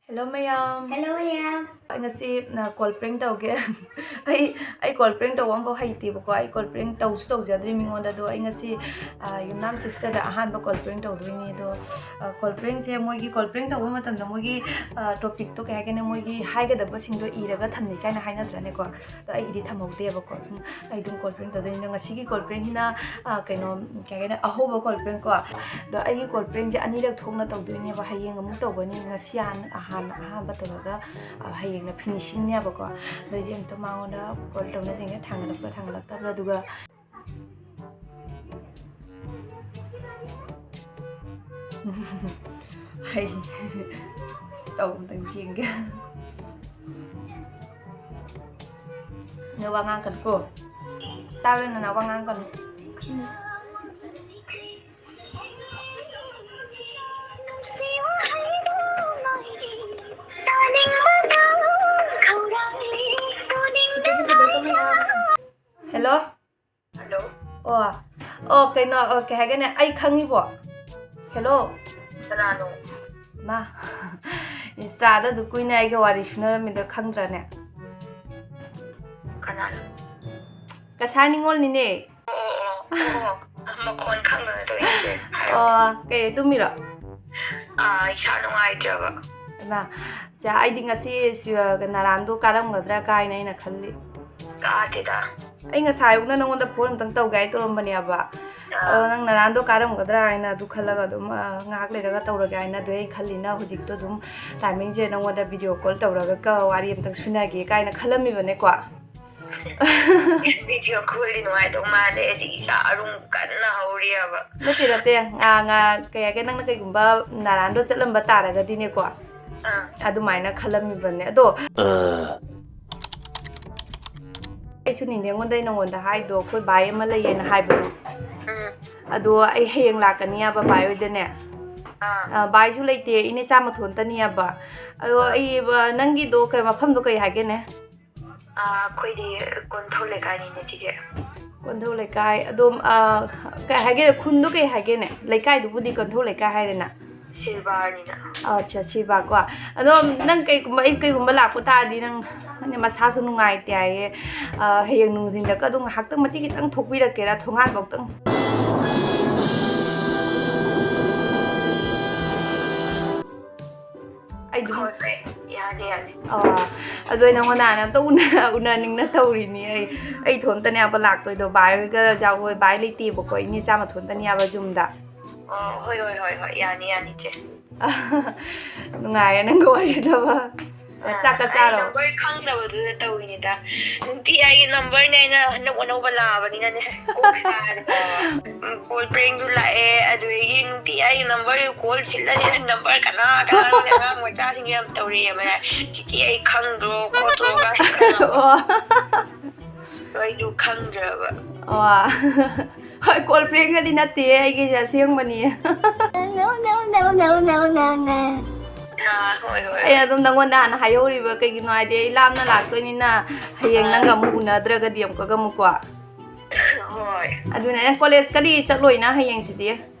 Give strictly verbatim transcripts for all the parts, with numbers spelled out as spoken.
Hello ꯃꯌꯥꯝ. Hello ꯃꯌꯥꯝ. ꯑꯩ ꯉꯁꯤ ꯅ call prank ꯇꯧꯒꯦ꯫ ꯑꯩ ꯑꯩ call prank ꯇꯧꯕ ꯑꯃꯐꯥꯎ ꯍꯩꯇꯦꯕꯀꯣ꯫ ꯑꯩ call prank ꯇꯧꯁꯨ ꯇꯧꯖꯗ꯭ꯔꯤ ꯃꯤꯉꯣꯟꯗ꯫ ꯑꯗꯣ ꯑꯩ ꯉꯁꯤ, ꯑ, ꯌꯨꯝꯅꯥꯝ sister ꯗ ꯑꯍꯥꯟꯕ call prank ꯇꯧꯗꯣꯏꯅꯤ꯫ ꯑꯗꯣ, ꯑ, call prank ꯁꯦ ꯃꯣꯏꯒꯤ call prank ꯇꯧꯕ ꯃꯇꯝꯗ ꯃꯣꯏꯒꯤ, ꯑ, topic ꯇꯣ ꯀꯩ ꯍꯥꯏꯒꯅꯤ, ꯃꯣꯏꯒꯤ ꯍꯥꯏꯒꯗꯕꯁꯤꯡꯗꯣ ꯏꯔꯒ ꯊꯝꯅꯩ ꯀꯥꯏꯅ ꯍꯥꯏꯅꯗ꯭ꯔꯅꯦꯀꯣ꯫ ꯑꯗꯣ ꯑꯩꯒꯤꯗꯤ ꯊꯝꯍꯧꯗꯦꯕꯀꯣ꯫ ꯑꯗꯨꯝ ꯑꯩ ꯑꯗꯨꯝ call prank ꯇꯧꯗꯣꯏꯅꯤ꯫ ꯑꯗꯣ ꯉꯁꯤꯒꯤ call prank ꯁꯤꯅ, ꯑ, ꯀꯩꯅꯣ, ꯀꯩ ꯍꯥꯏꯒꯅꯤ, ꯑꯍꯧꯕ call prank ꯀꯣ꯫ ꯑꯗꯣ ꯑꯩꯒꯤ call prank ꯁꯦ ꯑꯅꯤꯔꯛ ꯊꯣꯛꯅ ꯇꯧꯗꯣꯏꯅꯦꯕ꯫ ꯍꯌꯦꯡ ꯑꯃꯨꯛ ꯇꯧꯒꯅꯤ, ꯉꯁꯤ ꯍꯥꯟꯅ, ꯍꯥꯟꯅ ꯑꯍꯥꯟꯕ ꯇꯧꯔꯒ, ꯑ, ꯍꯌꯦꯡꯅ finishing ꯅꯦꯕꯀꯣ꯫ ꯑꯗꯣ ꯑꯩꯗꯤ ꯑꯝꯇ ꯃꯉꯣꯟꯗ call ꯇꯧꯅꯗ꯭ꯔꯤꯉꯩ ꯊꯥꯡꯒꯠꯂꯛꯄ꯭ꯔꯥ ꯊꯥꯡꯒꯠꯂꯛꯇꯕ꯭ꯔꯥ, ꯑꯗꯨꯒ ꯑꯩ ꯇꯧꯕꯗꯪ ꯌꯦꯡꯒꯦ꯫ ꯅꯪ ꯋꯥ ꯉꯥꯡꯀꯅꯨꯀꯣ꯫ ꯇꯥꯕ꯭ꯔꯥ, ꯅꯅꯥꯎ? ꯋꯥ ꯉꯥꯡꯀꯅꯨ꯫ Hello? Hello? ꯑꯣ, ꯑꯣ, ꯀꯩꯅꯣ, ꯑꯣ, ꯀꯩ ꯍꯥꯏꯒꯅꯤ, ꯑꯩ ꯈꯪꯉꯤꯕꯣ? Hello? ꯀꯅꯥꯅꯣ? ꯃꯥ, Insta ꯗ ꯑꯗꯨ ꯀꯨꯏꯅ ꯑꯩꯒ ꯋꯥꯔꯤ ꯁꯨꯅꯔꯝꯃꯤꯗꯣ ꯈꯪꯗ꯭ꯔꯅꯦ? ꯀꯅꯥꯅꯣ? ꯀꯁꯥꯔ ꯅꯤꯉꯣꯜꯅꯤꯅꯦ꯫ ꯑꯣ, ꯑꯣ, ꯑꯣ, ꯑꯣ꯫ ꯃꯈꯣꯟ ꯈꯪꯗꯅ ꯇꯧꯔꯤꯁꯦ꯫ ꯑꯣ, ꯀꯩ ꯇꯨꯝꯃꯤꯔꯣ? ꯑꯥ, ꯏꯁꯥ ꯅꯨꯡꯉꯥꯏꯇ꯭ꯔꯕ꯫ ꯏꯃꯥ, ꯆꯦ, ꯑꯩꯗꯤ ꯉꯁꯤ ꯁꯤ, ꯑ, ꯅꯔꯥꯟꯗꯣ ꯀꯥꯔꯝꯒꯗ꯭ꯔꯥ ꯀꯥꯏꯅ ꯑꯩꯅ ꯈꯜꯂꯤ꯫ ꯀꯥꯗꯦꯗ꯫ ꯑꯩ ꯉꯁꯥꯏ ꯑꯌꯨꯛꯅ ꯅꯉꯣꯟꯗ phone ꯑꯝꯇꯪ ꯇꯧꯒꯦ ꯍꯥꯏ ꯇꯧꯔꯝꯕꯅꯦꯕ꯫ ꯑꯗꯣ ꯅꯪ ꯅꯔꯥꯟꯗꯣ ꯀꯥꯔꯝꯒꯗ꯭ꯔꯥ ꯍꯥꯏꯅ ꯑꯗꯨ ꯈꯜꯂꯒ ꯑꯗꯨꯝ, ꯑ, ꯉꯥꯏꯍꯥꯛ ꯂꯩꯔꯒ ꯇꯧꯔꯒꯦ ꯍꯥꯏꯅ ꯑꯗꯨ ꯑꯩ ꯈꯜꯂꯤꯅ ꯍꯧꯖꯤꯛꯇꯣ ꯑꯗꯨꯝ timing ꯁꯦ ꯅꯉꯣꯟꯗ video call ꯇꯧꯔꯒ ꯋꯥꯔꯤ ꯑꯝꯇꯪ ꯁꯨꯅꯒꯦ ꯀꯥꯏꯅ ꯈꯜꯂꯝꯃꯤꯕꯅꯦꯀꯣ꯫ Video call ꯗꯤ ꯅꯨꯡꯉꯥꯏꯗꯧ ꯃꯥꯜꯂꯦ, ꯑꯩꯗꯤ ꯏꯁꯥ ꯑꯔꯨꯝ ꯀꯟꯅ ꯍꯧꯔꯤꯑꯕ꯫ ꯅꯠꯇꯦ, ꯅꯠꯇꯦ꯫ ꯉꯥ-, ꯉꯥ-, ꯀꯩ ꯍꯥꯏꯒꯦ, ꯅꯪꯅ ꯀꯩꯒꯨꯝꯕ ꯅꯔꯥꯟꯗꯣ ꯆꯠꯂꯝꯕ ꯇꯥꯔꯒꯗꯤꯅꯦꯀꯣ, ꯑꯥ꯫ ꯑꯗꯨꯃꯥꯏꯅ ꯈꯜꯂꯝꯃꯤꯕꯅꯦ꯫ ꯑꯗꯣ ꯑꯩꯁꯨꯅꯤꯅꯦ, ꯑꯩꯉꯣꯟꯗ, ꯑꯩ ꯅꯉꯣꯟꯗ ꯍꯥꯏꯗꯣ, ꯑꯩꯈꯣꯏ ꯕꯥꯏ ꯑꯃ ꯂꯩꯌꯦꯅ ꯍꯥꯏꯕꯗꯣ꯫ ꯎꯝ꯫ ꯑꯗꯣ ꯑꯩ ꯍꯌꯦꯡ ꯂꯥꯛꯀꯅꯤ ꯍꯥꯏꯕ ꯕꯥꯏ ꯍꯣꯏꯗꯅꯦ꯫ ꯑꯥ꯫ ꯑ, ꯕꯥꯏꯁꯨ ꯂꯩꯇꯦ, ꯏꯅꯦꯆꯥ ꯃꯊꯣꯟꯇꯅꯤ ꯍꯥꯏꯕ꯫ ꯑꯗꯣ ꯑꯩ, ꯑ, ꯅꯪꯒꯤꯗꯣ ꯀꯩ, ꯃꯐꯝꯗꯣ ꯀꯩ ꯍꯥꯏꯒꯦꯅꯦ? ꯑꯥ, ꯑꯩꯈꯣꯏꯗꯤ ꯀꯣꯟꯊꯧ ꯂꯩꯀꯥꯏꯅꯤꯅꯦ, ꯆꯤꯆꯦ꯫ ꯀꯣꯟꯊꯧ ꯂꯩꯀꯥꯏ꯫ ꯑꯗꯣꯝ, ꯑ, ꯀꯩ ꯍꯥꯏꯒꯦ, ꯈꯨꯟꯗꯣ ꯀꯩ ꯍꯥꯏꯒꯦꯅꯦ? ꯂꯩꯀꯥꯏꯗꯨꯕꯨꯗꯤ ꯀꯣꯟꯊꯧ ꯂꯩꯀꯥꯏ ꯍꯥꯏꯔꯦꯅ꯫ ꯁꯤꯜꯚꯔꯅꯤꯗ꯫ ꯑꯠꯆꯥ, ꯁꯤꯜꯚꯔ ꯀꯣ꯫ ꯑꯗꯣ ꯅꯪ ꯀꯩꯒꯨꯝꯕ, ꯑꯩ ꯀꯩꯒꯨꯝꯕ ꯂꯥꯛꯄ ꯇꯥꯔꯗꯤ ꯅꯪ, ꯅꯪ ꯃꯁꯥꯁꯨ ꯅꯨꯡꯉꯥꯏꯇꯦ ꯍꯥꯏꯌꯦ꯫ ꯑ, ꯍꯌꯦꯡ ꯅꯨꯡꯊꯤꯟꯗꯒ ꯑꯗꯨꯝ ꯉꯥꯏꯍꯥꯛꯇꯪ ꯃꯇꯦꯛ ꯈꯤꯇꯪ ꯊꯣꯛꯄꯤꯔꯛꯀꯦꯔꯥ ꯊꯣꯡꯒꯥꯟꯐꯧꯇꯪ? ꯑꯩ ꯑꯗꯨꯝ ꯍꯣꯏ, ꯍꯣꯏ꯫ ꯌꯥꯅꯤ, ꯌꯥꯅꯤ꯫ ꯑꯣ, ꯑꯗꯣ ꯑꯩ ꯅꯪꯉꯣꯟꯗ ꯍꯥꯟꯅ ꯑꯝꯇ ꯎꯅ-, ꯎꯅꯅꯤꯡꯅ ꯇꯧꯔꯤꯅꯤ꯫ ꯑꯩ, ꯑꯩ ꯏꯊꯣꯟꯇꯅꯦꯕ ꯂꯥꯛꯇꯣꯏꯗꯣ, ꯕꯥꯏ ꯍꯣꯏꯒ ꯖꯥꯎ ꯍꯣꯏ, ꯕꯥꯏ ꯂꯩꯇꯦꯕꯀꯣ, ꯏꯅꯦ ꯆꯥ ꯃꯊꯣꯟꯇꯅꯦꯕ ꯌꯨꯝꯗ꯫ ꯑꯣ, ꯍꯣꯏ, ꯍꯣꯏ, ꯍꯣꯏ, ꯍꯣꯏ, ꯌꯥꯅꯤ, ꯌꯥꯅꯤ, ꯏꯆꯦ꯫ ꯅꯨꯡꯉꯥꯏꯔꯦ ꯅꯪꯒ ꯋꯥꯔꯤ ꯁꯥꯟꯅꯕ꯫ ꯑꯥ, ꯆꯥꯛꯀ ꯑꯩ ꯆꯥꯔꯕꯣ? ꯅꯝꯕꯔ ꯈꯪꯗꯕꯗꯨꯗ ꯇꯧꯔꯤꯅꯤꯗ꯫ ꯅꯨꯡꯇꯤ ꯑꯩꯒꯤ ꯅꯝꯕꯔꯅꯦ, ꯑꯩꯅ ꯍꯟꯗꯛ ꯑꯅꯧꯕ ꯂꯥꯛꯑꯕꯅꯤꯅꯅꯦ, ꯀꯣꯛ ꯁꯥꯔꯦ꯫ ꯎꯝ, ꯀꯣꯜ ꯄ꯭ꯔꯦꯡꯁꯨ ꯂꯥꯛꯑꯦ, ꯑꯗꯨꯗꯒꯤ ꯅꯨꯡꯇꯤ ꯑꯩꯒꯤ ꯅꯝꯕꯔ ꯀꯣꯜ ꯁꯤꯜꯂꯅꯤ, ꯅꯝꯕꯔ ꯀꯅꯥ ꯀꯅꯥꯅꯣꯅꯦ, ꯑꯉꯥꯡ ꯃꯆꯥꯁꯤꯡ ꯌꯥꯝ ꯇꯧꯔꯛꯑꯦꯕ꯫ "ꯆꯤꯆꯦ, ꯑꯩ ꯈꯪꯗ꯭ꯔꯣ ꯈꯣꯠꯇ꯭ꯔꯣ?" ꯀꯥꯏꯅ ꯈꯪꯉꯕ꯫ ꯑꯣ꯫ ꯑꯩꯁꯨ ꯈꯪꯗ꯭ꯔꯕ꯫ ꯑꯣ꯫ ꯍꯣꯏ, ꯀꯣꯜ ꯄ꯭ꯔꯦꯡꯒꯗꯤ ꯅꯠꯇꯦ, ꯑꯩꯒꯤꯁꯦ ꯑꯁꯦꯡꯕꯅꯤ꯫ No, no, no, no, no, no, no. ꯑꯥ, ꯍꯣꯏ, ꯍꯣꯏ, ꯑꯩ ꯍꯣꯏ꯫ ꯑꯗꯨꯝ ꯅꯪꯉꯣꯟꯗ ꯍꯥꯟꯅ ꯍꯥꯏꯍꯧꯔꯤꯕ, ꯀꯩꯒꯤꯅꯣ ꯍꯥꯏꯗꯤ ꯑꯩ ꯂꯥꯞꯅ ꯂꯥꯛꯇꯣꯏꯅꯤꯅ ꯍꯌꯦꯡ ꯑꯥ꯫ ꯅꯪꯒ ꯑꯃꯨꯛ ꯎꯅꯗ꯭ꯔꯒꯗꯤ ꯑꯃꯨꯛꯀꯒ ꯑꯃꯨꯛꯀꯣ꯫ ꯍꯣꯏ꯫ ꯑꯗꯨꯅꯦ, ꯅꯪ ꯀꯣꯂꯦꯖꯀꯗꯤ ꯆꯠꯂꯣꯏꯅ ꯍꯌꯦꯡꯁꯤꯗꯤ?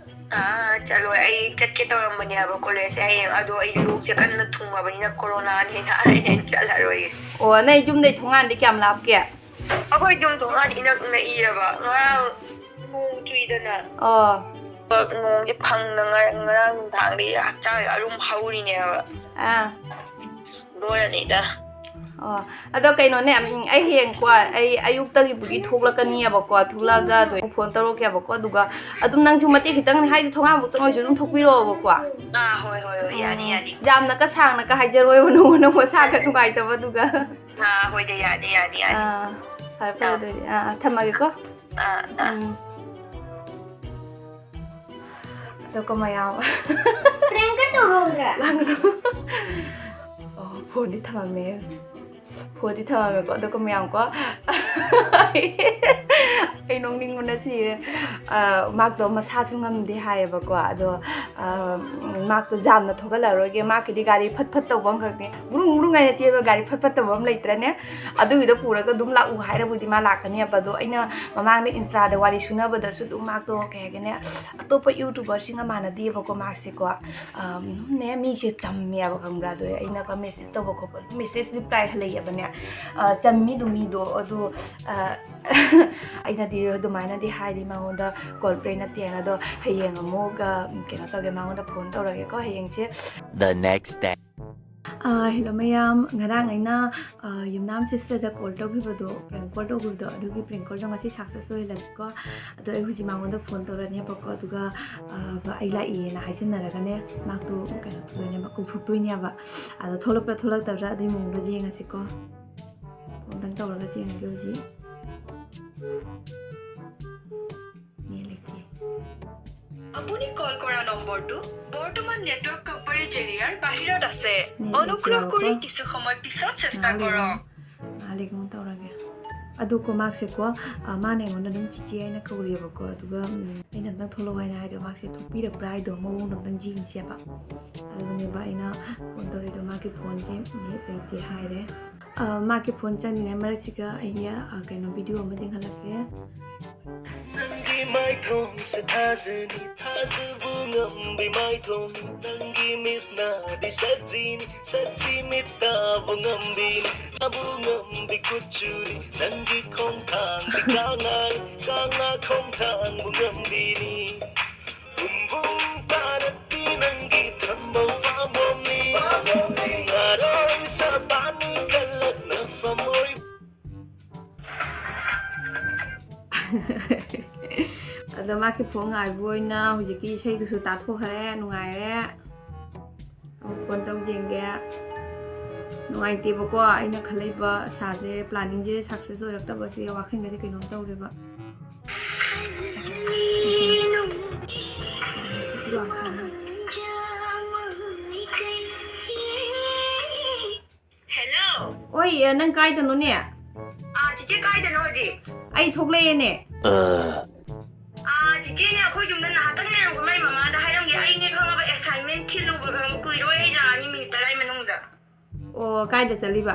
ꯑꯥ, ꯆꯠꯂꯣꯏ꯫ ꯑꯩ ꯆꯠꯀꯦ ꯇꯧꯔꯝꯕꯅꯦꯕ ꯀꯣꯂꯦꯖꯁꯦ ꯍꯌꯦꯡ, ꯑꯗꯣ ꯑꯩ ꯂꯣꯛꯁꯦ ꯀꯟꯅ ꯊꯨꯡꯉꯕꯅꯤꯅ ꯀꯣꯔꯣꯅꯥꯅꯦꯅ ꯑꯩꯅ ꯆꯠꯂꯔꯣꯏꯒꯦ꯫ ꯑꯣ, ꯅꯪ ꯌꯨꯝꯗꯩ ꯊꯣꯡꯒꯥꯟꯗꯤ ꯀꯌꯥꯝ ꯂꯥꯞꯀꯦ? ꯑꯩꯈꯣꯏ ꯌꯨꯝ ꯊꯣꯡꯒꯥꯟ ꯏꯅꯛ ꯅꯛꯏꯌꯦꯕ꯫ ꯉꯔꯥꯡ ꯅꯣꯡ ꯆꯨꯏꯗꯅ꯫ ꯑꯣ꯫ ꯅꯣꯡꯁꯦ ꯐꯪꯗ ꯉꯔꯥꯡ, ꯉꯔꯥꯡ ꯅꯨꯡꯗꯥꯡꯗꯒꯤ ꯍꯛꯆꯥꯡꯁꯦ ꯑꯔꯨꯝ ꯍꯧꯔꯤꯅꯦꯕ꯫ ꯑꯥ꯫ ꯂꯣꯏꯔꯅꯤꯗ꯫ ꯑꯣ, ꯑꯗꯣ ꯀꯩꯅꯣꯅꯦ, ꯎꯝ, ꯑꯩ ꯍꯌꯦꯡꯀꯣ, ꯑꯩ ꯑꯌꯨꯛꯇꯒꯤꯕꯨꯗꯤ ꯊꯣꯛꯂꯛꯀꯅꯤꯕꯀꯣ, ꯊꯣꯛꯂꯛꯑꯒ ꯑꯗꯨꯝ ꯐꯣꯟ ꯇꯧꯔꯛꯀꯦꯕꯀꯣ, ꯑꯗꯨꯒ ꯑꯗꯨꯝ ꯅꯪꯁꯨ ꯃꯇꯦꯛ ꯈꯤꯇꯪ, ꯍꯥꯏꯗꯤ ꯊꯣꯡꯒꯥꯟꯕꯨꯛꯇꯪ ꯑꯣꯏꯁꯨ ꯑꯗꯨꯝ ꯊꯣꯛꯄꯤꯔꯛꯑꯣꯕꯀꯣ꯫ ꯑꯥ, ꯍꯣꯏ, ꯍꯣꯏ, ꯍꯣꯏ, ꯌꯥꯅꯤ, ꯎꯝ, ꯌꯥꯅꯤ꯫ ꯌꯥꯝꯅꯒ ꯁꯥꯡꯅꯒ ꯍꯥꯏꯖꯔꯣꯏꯕ, ꯅꯪꯉꯣꯟꯗ ꯃꯁꯥꯒ ꯅꯨꯡꯉꯥꯏꯇꯕꯗꯨꯒ꯫ ꯑꯥ, ꯍꯣꯏꯗ, ꯌꯥꯅꯤ, ꯌꯥꯅꯤ, ꯌꯥꯅꯤ꯫ ꯑꯥ, ꯐꯔꯦ, ꯐꯔꯦ, ꯑꯥ꯫ ꯑꯗꯨꯗꯤ꯫ ꯑꯥ, ꯑꯥ, ꯊꯝꯃꯒꯦꯀꯣ꯫ ꯑꯥ, ꯑꯥ꯫ ꯎꯝ꯫ ꯑꯗꯨꯒ ꯃꯌꯥꯝ꯫ ꯄ꯭ꯔꯦꯡꯀ ꯇꯧꯔꯣ꯫ ꯂꯥꯡꯒꯅꯨ꯫ ꯑꯣ, ꯐꯣꯟꯗꯤ ꯊꯝꯃꯝꯃꯦ꯫ ꯐꯣꯟꯗꯤ ꯊꯝꯃꯝꯃꯦꯀꯣ, ꯑꯗꯨꯒ ꯃꯌꯥꯝꯀꯣ꯫ ꯑꯩ ꯅꯣꯛꯅꯤꯡꯕꯅ ꯁꯤꯔꯦ꯫ ꯃꯥꯛꯇꯣ ꯃꯁꯥꯁꯨ ꯉꯝꯗꯦ ꯍꯥꯏꯌꯦꯕꯀꯣ꯫ ꯑꯗꯣ ꯃꯥꯛꯇꯣ ꯌꯥꯝꯅ ꯊꯣꯛꯍꯜꯂꯔꯣꯏꯒꯦ, ꯃꯥꯛꯀꯤꯗꯤ ꯒꯥꯔꯤ ꯐꯠ ꯐꯠ ꯇꯧꯕ ꯑꯃꯈꯛꯅꯦ꯫ ꯒꯨꯔꯨꯡ ꯒꯨꯔꯨꯡ ꯍꯥꯏꯅ ꯆꯦꯟꯕ ꯒꯥꯔꯤ ꯐꯠ ꯐꯠ ꯇꯧꯕ ꯑꯃ ꯂꯩꯇ꯭ꯔꯅꯦ? ꯑꯗꯨꯒꯤꯗꯣ ꯄꯨꯔꯒ ꯑꯗꯨꯝ ꯂꯥꯛꯎ ꯍꯥꯏꯔꯕꯨꯗꯤ ꯃꯥ ꯂꯥꯛꯀꯅꯦꯕ꯫ ꯑꯗꯣ ꯑꯩꯅ ꯃꯃꯥꯡꯗ ꯏꯟꯁꯇꯥꯗ ꯋꯥꯔꯤ ꯁꯨꯅꯕꯗꯁꯨ ꯑꯗꯨꯝ ꯃꯥꯛꯇꯣ ꯀꯩ ꯍꯥꯏꯒꯅꯤ, ꯑꯇꯣꯞꯄ ꯌꯨꯇ꯭ꯌꯨꯕꯔꯁꯤꯡꯒ ꯃꯥꯟꯅꯗꯦꯕꯀꯣ ꯃꯥꯛꯁꯦꯀꯣ꯫ ꯅꯦ ꯃꯤꯁꯦ ꯆꯝꯃꯦꯕ, ꯈꯪꯕ꯭ꯔꯥ? ꯑꯗꯣ ꯑꯩꯅꯒ ꯃꯦꯁꯦꯖ ꯇꯧꯕ ꯈꯣꯠꯄ, ꯃꯦꯁꯦꯖ ꯔꯤꯄ꯭ꯂꯥꯏ ꯍꯜꯂꯛꯑꯦꯕꯅꯦ꯫ ꯆꯝꯃꯤꯗꯣ ꯃꯤꯗꯣ꯫ ꯑꯗꯣ ꯑꯩꯅꯗꯤ ꯑꯗꯨꯃꯥꯏꯅꯗꯤ ꯍꯥꯏꯗꯤ ꯃꯉꯣꯟꯗ ꯀꯣꯜ ꯄ꯭ꯔꯦꯡ ꯅꯠꯇꯦꯅ꯫ ꯑꯗꯣ ꯍꯌꯦꯡ ꯑꯃꯨꯛ ꯀꯩꯅꯣ ꯇꯧꯒꯦ, ꯃꯉꯣꯟꯗ ꯐꯣꯟ ꯇꯧꯔꯒꯦꯀꯣ ꯍꯌꯦꯡꯁꯦ꯫ The next day. ꯍꯦꯜꯂꯣ ꯃꯌꯥꯝ, ꯉꯔꯥꯡ ꯑꯩꯅ ꯌꯨꯝꯅꯥꯝ ꯁꯤꯁꯇꯔꯗ ꯀꯣꯜ ꯇꯧꯈꯤꯕꯗꯣ, ꯄ꯭ꯔꯦꯡ ꯀꯣꯜ ꯇꯧꯈꯤꯕꯗꯣ, ꯑꯗꯨꯒꯤ ꯄ꯭ꯔꯦꯡ ꯀꯣꯜꯗꯣ ꯉꯁꯤ ꯁꯛꯁꯦꯁ ꯑꯣꯏꯍꯜꯂꯁꯤꯀꯣ꯫ ꯑꯗꯣ ꯑꯩ ꯍꯧꯖꯤꯛ ꯃꯉꯣꯟꯗ ꯐꯣꯟ ꯇꯧꯔꯅꯦꯕꯀꯣ꯫ ꯑꯗꯨꯒ ꯑꯩ ꯂꯥꯛꯏꯌꯦꯅ ꯍꯥꯏꯖꯤꯟꯅꯔꯒꯅꯦ, ꯃꯥꯛꯇꯣ ꯀꯩꯅꯣ ꯇꯧꯗꯣꯏꯅꯦꯕ, ꯀꯧꯊꯣꯛꯇꯣꯏꯅꯦꯕ꯫ ꯑꯗꯣ ꯊꯣꯛꯂꯛꯄ꯭ꯔꯥ ꯊꯣꯛꯂꯛꯇꯕ꯭ꯔꯥ ꯑꯗꯨꯒꯤ ꯃꯑꯣꯡꯗꯣ ꯌꯦꯡꯉꯁꯤꯀꯣ꯫ ꯐꯣꯟꯗꯪ ꯇꯧꯔꯒ ꯌꯦꯡꯉꯒꯦ ꯍꯧꯖꯤꯛ꯫ ꯅꯦꯠ ꯂꯩꯇꯦ꯫ আপুনি কল কৰা নম্বৰটো বৰ্তমান নেটৱৰ্ক কভাৰেজ এৰিয়াৰ বাহিৰত আছে। ꯅꯦꯠ ꯂꯩꯇꯦ, অনুগ্ৰহ কৰি ꯉꯥꯏꯈꯣꯀꯣ꯫ কিছু সময় পিছত চেষ্টা ꯉꯥꯏꯍꯥꯛ ꯂꯩꯔꯒ, ꯉꯥꯏꯍꯥꯛ ꯂꯩꯔꯒ ꯑꯃꯨꯛ ꯇꯧꯔꯒꯦ꯫ ꯑꯗꯨꯀꯣ ꯃꯥꯛꯁꯦꯀꯣ, ꯃꯥꯅ ꯑꯩꯉꯣꯟꯗ ꯑꯗꯨꯝ ꯆꯤꯆꯦ ꯍꯥꯏꯅ ꯀꯧꯔꯤꯑꯕꯀꯣ꯫ ꯑꯗꯨꯒ ꯑꯩꯅ ꯑꯝꯇꯪ ꯊꯣꯛꯂꯛꯑꯣ ꯍꯥꯏꯅ ꯍꯥꯏꯗꯣ, ꯃꯥꯛꯁꯦ ꯊꯣꯛꯄꯤꯔꯛꯄ꯭ꯔꯥ ꯍꯥꯏꯗꯣ ꯃꯑꯣꯡꯗꯣ ꯑꯝꯇꯪ ꯌꯦꯡꯁꯦꯕ꯫ ꯑꯗꯨꯒꯅꯦꯕ ꯑꯩꯅ ꯐꯣꯟ ꯇꯧꯔꯤꯗꯣ, ꯃꯥꯒꯤ ꯐꯣꯟꯁꯦ ꯅꯦꯠ ꯂꯩꯇꯦ ꯍꯥꯏꯔꯦ꯫ ꯃꯥꯒꯤ ꯐꯣꯟ ꯆꯪꯉꯤꯉꯩ ꯃꯔꯛꯁꯤꯒ ꯑꯩꯒꯤ ꯀꯩꯅꯣ ꯚꯤꯗꯤꯑꯣ ꯑꯃ ꯌꯦꯡꯍꯜꯂꯛꯀꯦ꯫ ꯅꯪꯒꯤ ꯃꯥꯏꯊꯣꯡꯁꯦ ꯊꯥꯖꯅꯤ, ꯊꯥꯖꯕ ꯉꯝꯕꯤ ꯃꯥꯏꯊꯣꯡ, ꯅꯪꯒꯤ ꯃꯤꯠꯁꯅꯗꯤ ꯁꯖꯤꯅꯤ, ꯁꯖꯤ ꯃꯤꯠ ꯇꯥꯕ ꯉꯝꯕꯤꯅꯤ, ꯇꯥꯕ ꯉꯝꯕꯤ ꯀꯨꯆꯨꯅꯤ, ꯅꯪꯒꯤ ꯈꯣꯡꯊꯥꯡꯗꯤ ꯀꯪꯂꯥꯅꯤ, ꯀꯪꯂꯥ ꯈꯣꯡꯊꯥꯡꯕꯨ ꯉꯝꯕꯤꯅꯤ꯫ ꯕꯨꯝ ꯕꯨꯝ ꯄꯥꯔꯛꯄꯤ ꯅꯪꯒꯤ ꯊꯝꯕꯧ ꯄꯥꯝꯕꯣꯝꯅꯤ, ꯉꯥꯔꯣꯏ ꯁꯥꯄꯥꯟꯅꯤ ꯀꯜꯂꯛꯅꯐꯝ ꯑꯣꯏ꯫ ꯑꯗꯣ ꯃꯥꯒꯤ ꯐꯣꯟ ꯉꯥꯏꯕ ꯑꯣꯏꯅ ꯍꯧꯖꯤꯛꯀꯤ ꯏꯁꯩꯗꯨꯁꯨ ꯇꯥꯊꯣꯛꯈ꯭ꯔꯦ, ꯅꯨꯡꯉꯥꯏꯔꯦ꯫ ꯑꯃꯨꯛ ꯐꯣꯟ ꯇꯧ ꯌꯦꯡꯒꯦ꯫ ꯅꯨꯡꯉꯥꯏꯇꯦꯕꯀꯣ, ꯑꯩꯅ ꯈꯜꯂꯛꯏꯕ ꯑꯁꯥꯁꯦ, ꯄ꯭ꯂꯥꯅꯤꯡꯁꯦ ꯁꯛꯁꯦꯁ ꯑꯣꯏꯔꯛꯇꯕꯁꯦ, ꯋꯥꯈꯜꯒꯁꯦ ꯀꯩꯅꯣꯝ ꯇꯧꯔꯦꯕ꯫ ꯍꯦꯜꯂꯣ꯫ ꯑꯣꯏ, ꯅꯪ ꯀꯥꯏꯗꯅꯣꯅꯦ? आज ꯆꯤꯆꯦ ꯀꯥꯏꯗꯅꯣ ꯍꯧꯖꯤꯛ? ꯑꯩ ꯊꯣꯛꯂꯛꯑꯦꯅꯦ꯫ ꯑꯥ, ꯆꯤꯆꯦꯅꯦ, ꯑꯩꯈꯣꯏ ꯌꯨꯝꯗ ꯉꯥꯏꯍꯥꯛꯇꯪ ꯂꯩꯔꯝꯒꯣ, ꯃꯥꯏ ꯃꯃꯥꯗ ꯍꯥꯏꯔꯝꯒꯦ꯫ ꯑꯩꯅꯦ ꯈꯪꯉꯕ, assignment ꯈꯤꯜꯂꯨꯕ ꯈꯪꯉꯕ, ꯀꯨꯏꯔꯣꯏ, ꯑꯩ ꯂꯥꯛꯑꯅꯤ ꯃꯤꯅꯤꯠ ꯇꯔꯥꯒꯤ ꯃꯅꯨꯡꯗ꯫ ꯑꯣ, ꯀꯥꯏꯗ ꯆꯠꯂꯤꯕ?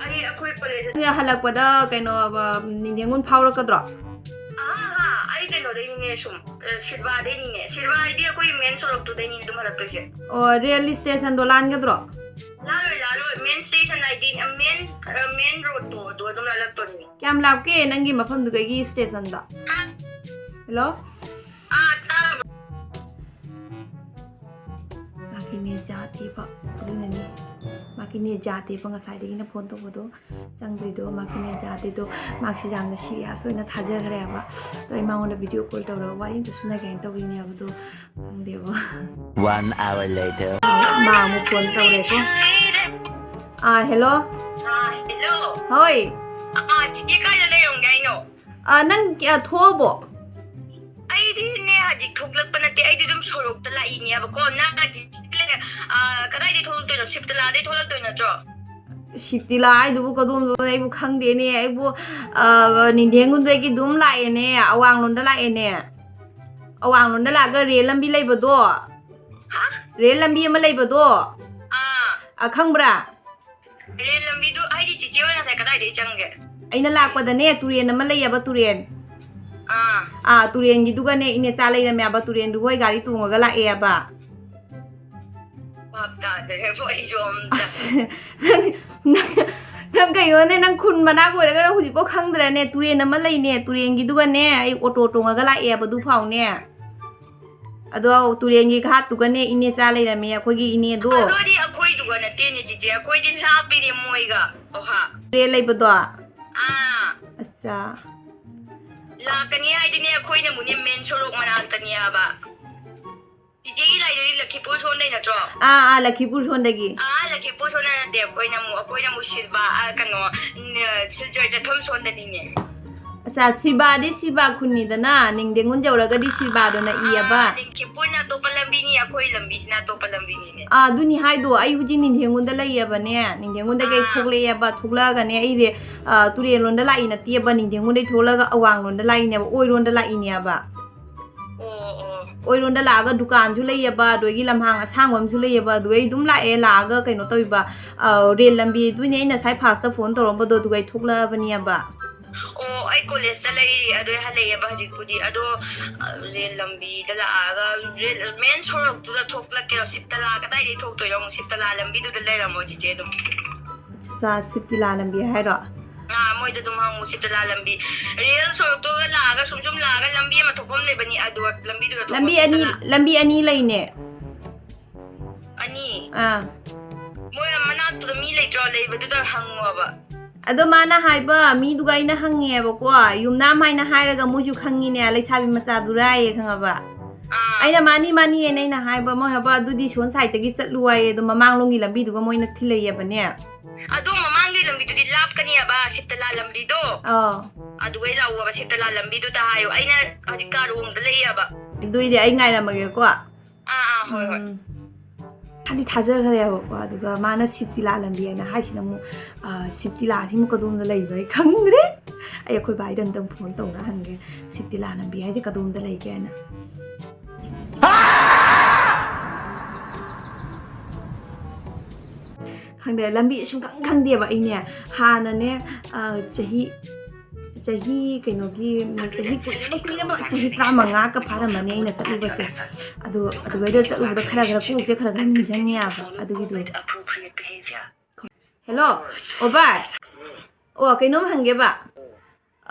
ꯑꯩ ꯑꯩꯈꯣꯏ ꯀꯣꯂꯦꯖ꯫ ꯑꯗꯨꯗꯤ ꯍꯜꯂꯛꯄꯗ ꯀꯩꯅꯣ, ꯑ, ꯅꯤꯡꯊꯦꯡꯒꯨꯟ ꯐꯥꯎꯔꯛꯀꯗ꯭ꯔꯣ? ꯑꯍꯥ, ꯑꯍꯥ, ꯑꯩ ꯀꯩꯅꯣꯗꯩꯅꯤꯅꯦ, ꯁꯨꯝ, ꯑ, ꯁꯤꯜꯚꯥꯗꯩꯅꯤꯅꯦ꯫ ꯁꯤꯜꯚꯥ ꯍꯥꯏꯗꯤ ꯑꯩꯈꯣꯏ main ꯁꯣꯔꯣꯛꯇꯨꯗꯩꯅꯤ ꯑꯗꯨꯝ ꯍꯜꯂꯛꯇꯣꯏꯁꯦ꯫ ꯑꯣ, rail stationꯗꯣ ꯂꯥꯟꯒꯗ꯭ꯔꯣ? ꯂꯥꯜꯂꯣꯏ, ꯂꯥꯜꯂꯣꯏ, main station ꯍꯥꯏꯗꯤ, ꯑ, main, ꯑ, main roadꯇꯣ ꯑꯗꯨ ꯑꯗꯨꯝ ꯂꯥꯜꯂꯛꯇꯣꯏꯅꯤ꯫ ꯀꯌꯥꯝ ꯂꯥꯞꯀꯦ ꯅꯪꯒꯤ ꯃꯐꯝꯗꯨꯗꯒꯤ stationꯗꯣ? ꯍꯥ? Hello? ꯑꯥ, ꯇꯥꯔꯕꯣ? ꯃꯥꯒꯤ net ꯌꯥꯗꯦꯕ, ꯑꯗꯨꯅꯅꯤ꯫ ꯃꯥꯒꯤ net ꯌꯥꯗꯦꯕ, ꯉꯁꯥꯏꯗꯒꯤꯅ phone ꯇꯧꯕꯗꯣ ꯆꯪꯗ꯭ꯔꯤꯗꯣ, ꯃꯥꯒꯤ net ꯌꯥꯗꯦꯗꯣ꯫ ꯃꯥꯁꯤ ꯌꯥꯝꯅ serious ꯑꯣꯏꯅ ꯊꯥꯖꯈ꯭ꯔꯦꯕ꯫ ꯑꯗꯣ ꯑꯩ ꯃꯉꯣꯟꯗ video call ꯇꯧꯔꯒ ꯋꯥꯔꯤ ꯑꯝꯇ ꯁꯨꯅꯒꯦ ꯍꯥꯏꯅ ꯇꯧꯔꯤꯅꯦꯕ, ꯑꯗꯣ ꯈꯪꯗꯦꯕ꯫ One hour later. ꯃꯥ ꯑꯃꯨꯛ phone ꯇꯧꯔꯦꯀꯣ꯫ ꯑꯥ, hello꯫ ꯑꯥ, hello꯫ ꯍꯣꯏ꯫ ꯑꯥ, ꯆꯤꯆꯦ ꯀꯥꯏꯗ ꯂꯩꯔꯝꯒꯦ ꯍꯥꯏꯅꯣ? ꯑꯥ, ꯅꯪ, ꯑꯥ, ꯊꯣꯛꯑꯕꯣ? ꯑꯩꯗꯤꯅꯦ ꯍꯧꯖꯤꯛ ꯊꯣꯛꯂꯛꯄ ꯅꯠꯇꯦ, ꯑꯩꯗꯤ ꯑꯗꯨꯝ ꯁꯣꯔꯣꯛꯇ ꯂꯥꯛꯏꯅꯦꯕꯀꯣ꯫ ꯅꯪ ꯍꯧꯖꯤꯛ, ꯑꯥ, ꯀꯗꯥꯏꯗꯩ ꯊꯣꯛꯂꯛꯇꯣꯏꯅꯣ? ꯁꯤꯞꯇꯤꯂꯥꯗꯩ ꯊꯣꯛꯂꯛꯇꯣꯏ ꯅꯠꯇ꯭ꯔꯣ? ꯁꯤꯞꯇꯤꯂꯥ ꯍꯥꯏꯗꯨꯕꯨ ꯀꯗꯣꯝꯗꯅꯣ ꯑꯩꯕꯨ ꯈꯪꯗꯦꯅꯦ꯫ ꯑꯩꯕꯨ, ꯑꯥ, ꯅꯤꯡꯊꯦꯡꯒꯨꯟꯗꯒꯤ ꯑꯗꯨꯝ ꯂꯥꯛꯑꯦꯅꯦ, ꯑꯋꯥꯡꯂꯣꯝꯗ ꯂꯥꯛꯑꯦꯅꯦ꯫ ꯑꯋꯥꯡꯂꯣꯝꯗ ꯂꯥꯛꯑꯒ rail ꯂꯝꯕꯤ ꯂꯩꯕꯗꯣ꯫ ꯍꯥ? Rail ꯂꯝꯕꯤ ꯑꯃ ꯂꯩꯕꯗꯣ꯫ ꯑꯥ꯫ ꯑ, ꯈꯪꯕ꯭ꯔꯥ? Rail ꯂꯝꯕꯤꯗꯨ ꯍꯥꯏꯗꯤ ꯆꯤꯆꯦ ꯍꯣꯏ ꯉꯁꯥꯏ ꯀꯗꯥꯏꯗꯩ ꯆꯪꯒꯦ? ꯑꯩꯅ ꯂꯥꯛꯄꯗꯅꯦ, ꯇꯨꯔꯦꯟ ꯑꯃ ꯂꯩꯌꯦꯕ, ꯇꯨꯔꯦꯟ꯫ ꯑꯥ꯫ ꯑꯥ, ꯇꯨꯔꯦꯟꯒꯤꯗꯨꯒꯅꯦ, ꯏꯅꯦꯆꯥ ꯂꯩꯔꯝꯃꯦꯕ, ꯇꯨꯔꯦꯟꯗꯨꯒ ꯑꯩ ꯒꯥꯔꯤ ꯇꯣꯡꯉꯒ ꯂꯥꯛꯑꯦꯕ꯫ ꯚꯥꯞ ꯇꯥꯗ꯭ꯔꯦꯕꯣ ꯑꯩꯁꯨ ꯑꯝꯇ꯫ ꯑꯁ, ꯅꯪ, ꯅꯪ, ꯅꯪ ꯀꯩꯅꯣꯅꯦ, ꯅꯪ ꯈꯨꯟ ꯃꯅꯥꯛ ꯑꯣꯏꯔꯒ ꯅꯪ ꯍꯧꯖꯤꯛꯐꯥꯎ ꯈꯪꯗ꯭ꯔꯦꯅꯦ? ꯇꯨꯔꯦꯟ ꯑꯃ ꯂꯩꯅꯦ, ꯇꯨꯔꯦꯟꯒꯤꯗꯨꯒꯅꯦ, ꯑꯩ ꯑꯣꯇꯣ ꯇꯣꯡꯉꯒ ꯂꯥꯛꯑꯦꯕ ꯑꯗꯨ ꯐꯥꯎꯅꯦ꯫ ꯑꯗꯣ ꯇꯨꯔꯦꯟꯒꯤ ꯘꯥꯠꯇꯨꯒꯅꯦ ꯏꯅꯦꯆꯥ ꯂꯩꯔꯝꯃꯦ, ꯑꯩꯈꯣꯏꯒꯤ ꯏꯅꯦꯗꯣ꯫ ꯑꯗꯨꯗꯤ ꯑꯩꯈꯣꯏꯗꯨꯒ ꯅꯠꯇꯦꯅꯦ ꯆꯤꯆꯦ, ꯑꯩꯈꯣꯏꯗꯤ ꯂꯥꯞꯄꯤꯅꯦ ꯃꯣꯏꯒ꯫ ꯑꯣꯍꯥ꯫ ꯇꯨꯔꯦꯜ ꯂꯩꯕꯗꯣ? ꯑꯥ꯫ ꯑꯠꯆꯥ꯫ ꯂꯥꯛꯀꯅꯤ ꯍꯥꯏꯗꯤꯅꯦ, ꯑꯩꯈꯣꯏꯅ ꯑꯃꯨꯛꯅꯦ main ꯁꯣꯔꯣꯛ ꯃꯅꯥꯛꯇꯅꯦ ꯍꯥꯏꯕ꯫ ꯆꯤꯆꯦꯒꯤ ꯂꯥꯏꯗꯨꯗꯤ ꯂꯈꯤꯄꯨꯔ ꯁꯣꯝꯗꯩ ꯅꯠꯇ꯭ꯔꯣ? ꯑꯥ, ꯑꯥ, ꯂꯈꯤꯄꯨꯔ ꯁꯣꯝꯗꯒꯤ꯫ ꯑꯥ, ꯂꯈꯤꯄꯨꯔ ꯁꯣꯝꯗ ꯅꯠꯇꯦ, ꯑꯩꯈꯣꯏꯅ ꯑꯃꯨꯛ, ꯑꯩꯈꯣꯏꯅ ꯑꯃꯨꯛ ꯁꯤꯜꯕꯥ, ꯑꯥ, ꯀꯩꯅꯣ, ꯎꯝ, ꯁꯤꯜꯆꯔ ꯆꯠꯐꯝ ꯁꯣꯝꯗꯅꯤꯅꯦ꯫ ꯁꯤꯕꯥꯗꯤ ꯁꯤꯕꯥ ꯈꯨꯟꯅꯤꯗꯅ, ꯅꯤꯡꯊꯦꯡꯒꯨꯟ ꯌꯧꯔꯒꯗꯤ ꯁꯤꯕꯥꯗꯣ ꯅꯛꯏꯌꯦꯕ꯫ ꯈꯦꯄꯨꯔꯅ ꯑꯇꯣꯞꯄ ꯂꯝꯕꯤꯅꯤ, ꯑꯩꯈꯣꯏ ꯂꯝꯕꯤꯁꯤꯅ ꯑꯇꯣꯞꯄ ꯂꯝꯕꯤꯅꯤꯅꯦ꯫ ꯑꯥ, ꯑꯗꯨꯅꯤ ꯍꯥꯏꯗꯣ, ꯑꯩ ꯍꯧꯖꯤꯛ ꯅꯤꯡꯊꯦꯡꯒꯨꯟꯗ ꯂꯩꯌꯦꯕꯅꯦ꯫ ꯅꯤꯡꯊꯦꯡꯒꯨꯟꯗꯒꯤ ꯑꯩ ꯑꯥ꯫ ꯊꯣꯛꯂꯛꯑꯦꯕ꯫ ꯊꯣꯛꯂꯛꯑꯒꯅꯦ ꯑꯩꯁꯦ, ꯑꯥ, ꯇꯨꯔꯦꯜꯂꯣꯝꯗ ꯂꯥꯛꯏ ꯅꯠꯇꯦꯕ, ꯅꯤꯡꯊꯦꯡꯒꯨꯟꯗꯩ ꯊꯣꯛꯂꯛꯑꯒ ꯑꯋꯥꯡꯂꯣꯝꯗ ꯂꯥꯛꯏꯅꯦꯕ, ꯑꯣꯏꯔꯣꯝꯗ ꯂꯥꯛꯏꯅꯦꯕ꯫ ꯑꯣ ꯑꯣ꯫ ꯑꯣꯏꯔꯣꯝꯗ ꯂꯥꯛꯑꯒ ꯗꯨꯀꯥꯟꯁꯨ ꯂꯩꯌꯦꯕ, ꯑꯗꯨꯗꯒꯤ ꯂꯝꯍꯥꯡ ꯑꯁꯥꯡꯕ ꯑꯃꯁꯨ ꯂꯩꯌꯦꯕ, ꯑꯗꯨꯒ ꯑꯩ ꯑꯗꯨꯝ ꯂꯥꯛꯑꯦ, ꯂꯥꯛꯑꯒ ꯀꯩꯅꯣ ꯇꯧꯏꯕ, ꯑ, ꯔꯦꯜ ꯂꯝꯕꯤꯗꯨꯅꯦ ꯑꯩꯅ ꯉꯁꯥꯏ ꯐꯥꯁꯇ ꯐꯣꯟ ꯇꯧꯔꯝꯕꯗꯣ, ꯑꯗꯨꯒ ꯑꯩ ꯊꯣꯛꯂꯛꯑꯕꯅꯦꯕ꯫ ꯑꯣ, ꯑꯩ ꯀꯣꯂꯦꯖꯇ ꯂꯩꯔꯤ, ꯑꯗꯨ ꯑꯩ ꯍꯜꯂꯛꯑꯦꯕ ꯍꯧꯖꯤꯛꯄꯨꯗꯤ꯫ ꯑꯗꯣ, ꯑ, ꯔꯦꯜ ꯂꯝꯕꯤꯗ ꯂꯥꯛꯑꯒ, ꯔꯦꯜ, ꯃꯦꯟ ꯁꯣꯔꯣꯛꯇꯨꯗ ꯊꯣꯛꯂꯛꯀꯦꯔꯣ? ꯁꯤꯞꯇꯂꯥ ꯀꯗꯥꯏꯗꯒꯤ ꯊꯣꯛꯇꯣꯏꯅꯣ? ꯁꯤꯞꯇꯂꯥ ꯂꯝꯕꯤꯗꯨꯗ ꯂꯩꯔꯝꯃꯣ, ꯆꯤꯆꯦ, ꯑꯗꯨꯝ꯫ ꯑꯠꯆꯥ, ꯁꯤꯞꯇꯤꯂꯥ ꯂꯝꯕꯤ ꯍꯥꯏꯔꯣ? ꯑꯥ, ꯃꯣꯏꯗ ꯑꯗꯨꯝ ꯍꯪꯉꯨ, ꯁꯤꯞꯇꯂꯥ ꯂꯝꯕꯤ꯫ ꯔꯦꯜ ꯁꯣꯔꯣꯛꯇꯨꯒ ꯂꯥꯛꯑꯒ, ꯁꯨꯝ ꯁꯨꯝ ꯂꯥꯛꯑꯒ, ꯂꯝꯕꯤ ꯑꯃ ꯊꯣꯛꯐꯝ ꯂꯩꯕꯅꯤ, ꯑꯗꯨꯒ ꯂꯝꯕꯤꯗꯨꯗ ꯊꯣꯛꯑꯣ, ꯂꯝꯕꯤ ꯑꯅꯤ, ꯁꯤꯞꯇꯂꯥ꯫ ꯂꯝꯕꯤ ꯑꯅꯤ ꯂꯩꯅꯦ꯫ ꯑꯅꯤ? ꯑꯥ꯫ ꯃꯣꯏ ꯃꯅꯥꯛꯇꯨꯗ ꯃꯤ ꯂꯩꯇ꯭ꯔꯣ? ꯂꯩꯕꯗꯨꯗ ꯍꯪꯉꯣꯕ꯫ ꯑꯗꯣ ꯃꯥꯅ ꯍꯥꯏꯕ ꯃꯤꯗꯨꯒ ꯑꯩꯅ ꯍꯪꯉꯦꯕꯀꯣ, ꯌꯨꯝꯅꯥꯝ ꯍꯥꯏꯅ ꯍꯥꯏꯔꯒ ꯃꯣꯏꯁꯨ ꯈꯪꯉꯤꯅꯦ, ꯂꯩꯁꯥꯕꯤ ꯃꯆꯥꯗꯨꯔꯥꯌꯦ, ꯈꯪꯉꯕ? ꯑꯥ꯫ ꯑꯩꯅ ꯃꯥꯅꯤ, ꯃꯥꯅꯤꯌꯦꯅ ꯑꯩꯅ ꯍꯥꯏꯕ, ꯃꯣꯏ ꯍꯥꯏꯕ ꯑꯗꯨꯗꯤ ꯁꯣꯟ ꯁꯥꯏꯠꯇꯒꯤ ꯆꯠꯂꯨ ꯍꯥꯏꯌꯦ, ꯑꯗꯣ ꯃꯃꯥꯡꯂꯣꯝꯒꯤ ꯂꯝꯕꯤꯗꯨꯒ ꯃꯣꯏꯅ ꯊꯤꯜꯂꯛꯑꯦꯕꯅꯦ꯫ ꯑꯗꯣ ꯃꯃꯥꯡꯒꯤ ꯂꯝꯕꯤꯗꯨꯗꯤ ꯂꯥꯞꯀꯅꯤꯕ, ꯁꯤꯞꯇꯂꯥ ꯂꯝꯕꯤꯗꯣ꯫ ꯑꯥ꯫ ꯑꯗꯨꯒꯩ ꯂꯥꯛꯑꯣꯕ, ꯁꯤꯞꯇꯂꯥ ꯂꯝꯕꯤꯗꯨꯗ ꯍꯥꯏꯌꯣ, ꯑꯩꯅ ꯍꯧꯖꯤꯛ ꯀꯥꯔꯣꯡꯗ ꯂꯩꯌꯦꯕ꯫ ꯑꯗꯨꯏꯗꯤ ꯑꯩ ꯉꯥꯏꯔꯝꯃꯒꯦꯀꯣ꯫ ꯑꯥ ꯑꯥ, ꯍꯣꯏ ꯍꯣꯏ꯫ ꯎꯝ꯫ ꯊꯥꯗꯤ ꯊꯥꯖꯈ꯭ꯔꯦꯕꯀꯣ, ꯑꯗꯨꯒ ꯃꯥꯅ ꯁꯤꯞꯇꯤꯂꯥ ꯂꯝꯕꯤ ꯍꯥꯏꯅ ꯍꯥꯏꯁꯤꯅ ꯑꯃꯨꯛ, ꯑ, ꯁꯤꯞꯇꯤꯂꯥꯁꯤ ꯑꯃꯨꯛ ꯀꯗꯣꯝꯗ ꯂꯩꯕꯅꯣ ꯑꯩ ꯈꯪꯗ꯭ꯔꯦ꯫ ꯑꯩ ꯑꯩꯈꯣꯏ ꯕꯥꯏꯗ ꯑꯝꯇꯪ ꯐꯣꯟ ꯇꯧꯔ ꯍꯪꯒꯦ, ꯁꯤꯞꯇꯤꯂꯥ ꯂꯝꯕꯤ ꯍꯥꯏꯁꯦ ꯀꯗꯣꯝꯗ ꯂꯩꯒꯦ ꯍꯥꯏꯅ꯫ ꯈꯪꯗꯦ, ꯂꯝꯕꯤ ꯁꯨꯡꯈꯪ ꯈꯪꯗꯦꯕ ꯑꯩꯅꯦ꯫ ꯍꯥꯟꯅꯅꯦ, ꯑ, ꯆꯍꯤ, ꯆꯍꯤ ꯀꯩꯅꯣꯒꯤ, ꯆꯍꯤ ꯀꯨꯏꯔꯕ, ꯀꯨꯏꯔꯕ, ꯆꯍꯤ ꯇꯔꯥꯃꯉꯥꯒ ꯐꯥꯔꯝꯃꯅꯤ ꯑꯩꯅ ꯆꯠꯂꯨꯕꯁꯦ꯫ ꯑꯗꯣ ꯑꯗꯨꯗꯩꯗ ꯆꯠꯂꯨꯕꯗ ꯈꯔ ꯈꯔ ꯀꯣꯛꯁꯦ ꯈꯔ ꯈꯔ ꯅꯤꯡꯁꯤꯡꯉꯦꯕ ꯑꯗꯨꯒꯤꯗꯣ꯫ ꯍꯦꯜꯂꯣ, ꯑꯣ ꯚꯥꯏ, ꯑꯣ ꯀꯩꯅꯣꯝ ꯍꯪꯒꯦꯕ,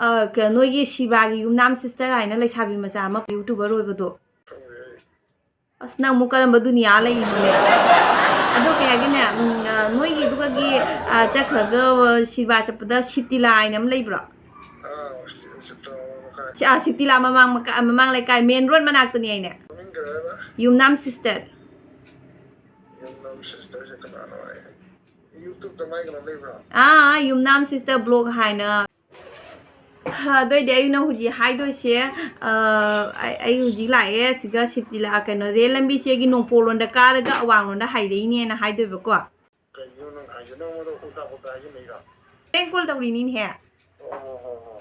ꯑ, ꯀ-, ꯅꯣꯏꯒꯤ ꯁꯤꯕꯥꯒꯤ ꯌꯨꯝꯅꯥꯝ ꯁꯤꯁꯇꯔ ꯍꯥꯏꯅ ꯂꯩꯁꯥꯕꯤ ꯃꯆꯥ ꯑꯃ ꯌꯨꯇꯨꯕꯔ ꯑꯣꯏꯕꯗꯣ? ꯑꯁ, ꯅꯪ ꯑꯃꯨꯛ ꯀꯔꯝꯕ ꯗꯨꯅꯤꯌꯥ ꯂꯩꯔꯤꯅꯣꯅꯦ? ꯑꯗꯣ ꯀꯩ ꯍꯥꯏꯒꯦꯅꯦ, ꯎꯝ, ꯑ, ꯅꯣꯏꯒꯤ ꯑꯗꯨꯒꯤ, ꯑ, ꯆꯠꯈ꯭ꯔꯒ, ꯑ, ꯁꯤꯕꯥ ꯆꯠꯄꯗ ꯁꯤꯞꯇꯤꯂꯥ ꯍꯥꯏꯅ ꯑꯃ ꯂꯩꯕ꯭ꯔꯣ? ꯁꯤ-, ꯑ, ꯁꯤꯞꯇꯤꯂꯥ ꯃꯃꯥꯡ ꯃꯀꯥ-, ꯃꯃꯥꯡ ꯂꯩꯀꯥꯏ, ꯃꯦꯟ ꯔꯣꯗ ꯃꯅꯥꯛꯇꯅꯤ ꯍꯥꯏꯅꯦ꯫ ꯌꯨꯝꯅꯥꯝ ꯁꯤꯁꯇꯔ꯫ ꯌꯨꯝꯅꯥꯝ ꯁꯤꯁꯇꯔꯁꯦ ꯀꯅꯥꯅꯣ? ꯌꯨꯇꯨꯕꯇ ꯃꯥꯏ ꯀꯩꯅꯣ ꯂꯩꯕ꯭ꯔꯣ? ꯑꯥ, ꯌꯨꯝꯅꯥꯝ ꯁꯤꯁꯇꯔ ꯕ꯭ꯂꯣꯒ ꯍꯥꯏꯅ꯫ ꯑꯗꯨꯑꯣꯏꯗꯤ ꯑꯩꯅ ꯍꯧꯖꯤꯛ ꯍꯥꯏꯗꯣꯏꯁꯦ, ꯑ, ꯑꯩ ꯑꯩ ꯍꯧꯖꯤꯛ ꯂꯥꯛꯑꯦ, ꯁꯤꯒ ꯁꯤꯞꯇꯤ ꯂꯥꯛ-, ꯀꯩꯅꯣ, ꯔꯦꯜ ꯂꯝꯕꯤꯁꯤꯒꯤ ꯅꯣꯡꯄꯣꯛꯂꯣꯝꯗ ꯀꯥꯔꯒ ꯑꯋꯥꯡꯂꯣꯝꯗ ꯍꯥꯏꯔꯛꯏꯅꯦꯅ ꯍꯥꯏꯗꯣꯏꯕꯀꯣ꯫ ꯀꯩꯒꯤꯅꯣ ꯅꯪ ꯍꯥꯏꯁꯦ? ꯅꯪꯉꯣꯟꯗ ꯎꯜꯇꯥ ꯄꯨꯜꯇꯥ ꯍꯥꯏꯖꯤꯜꯂꯛꯏꯔꯣ? Prank call ꯇꯧꯔꯤꯅꯤꯅꯦꯍꯦ꯫ ꯑꯣ, ꯍꯣ, ꯍꯣ, ꯍꯣ꯫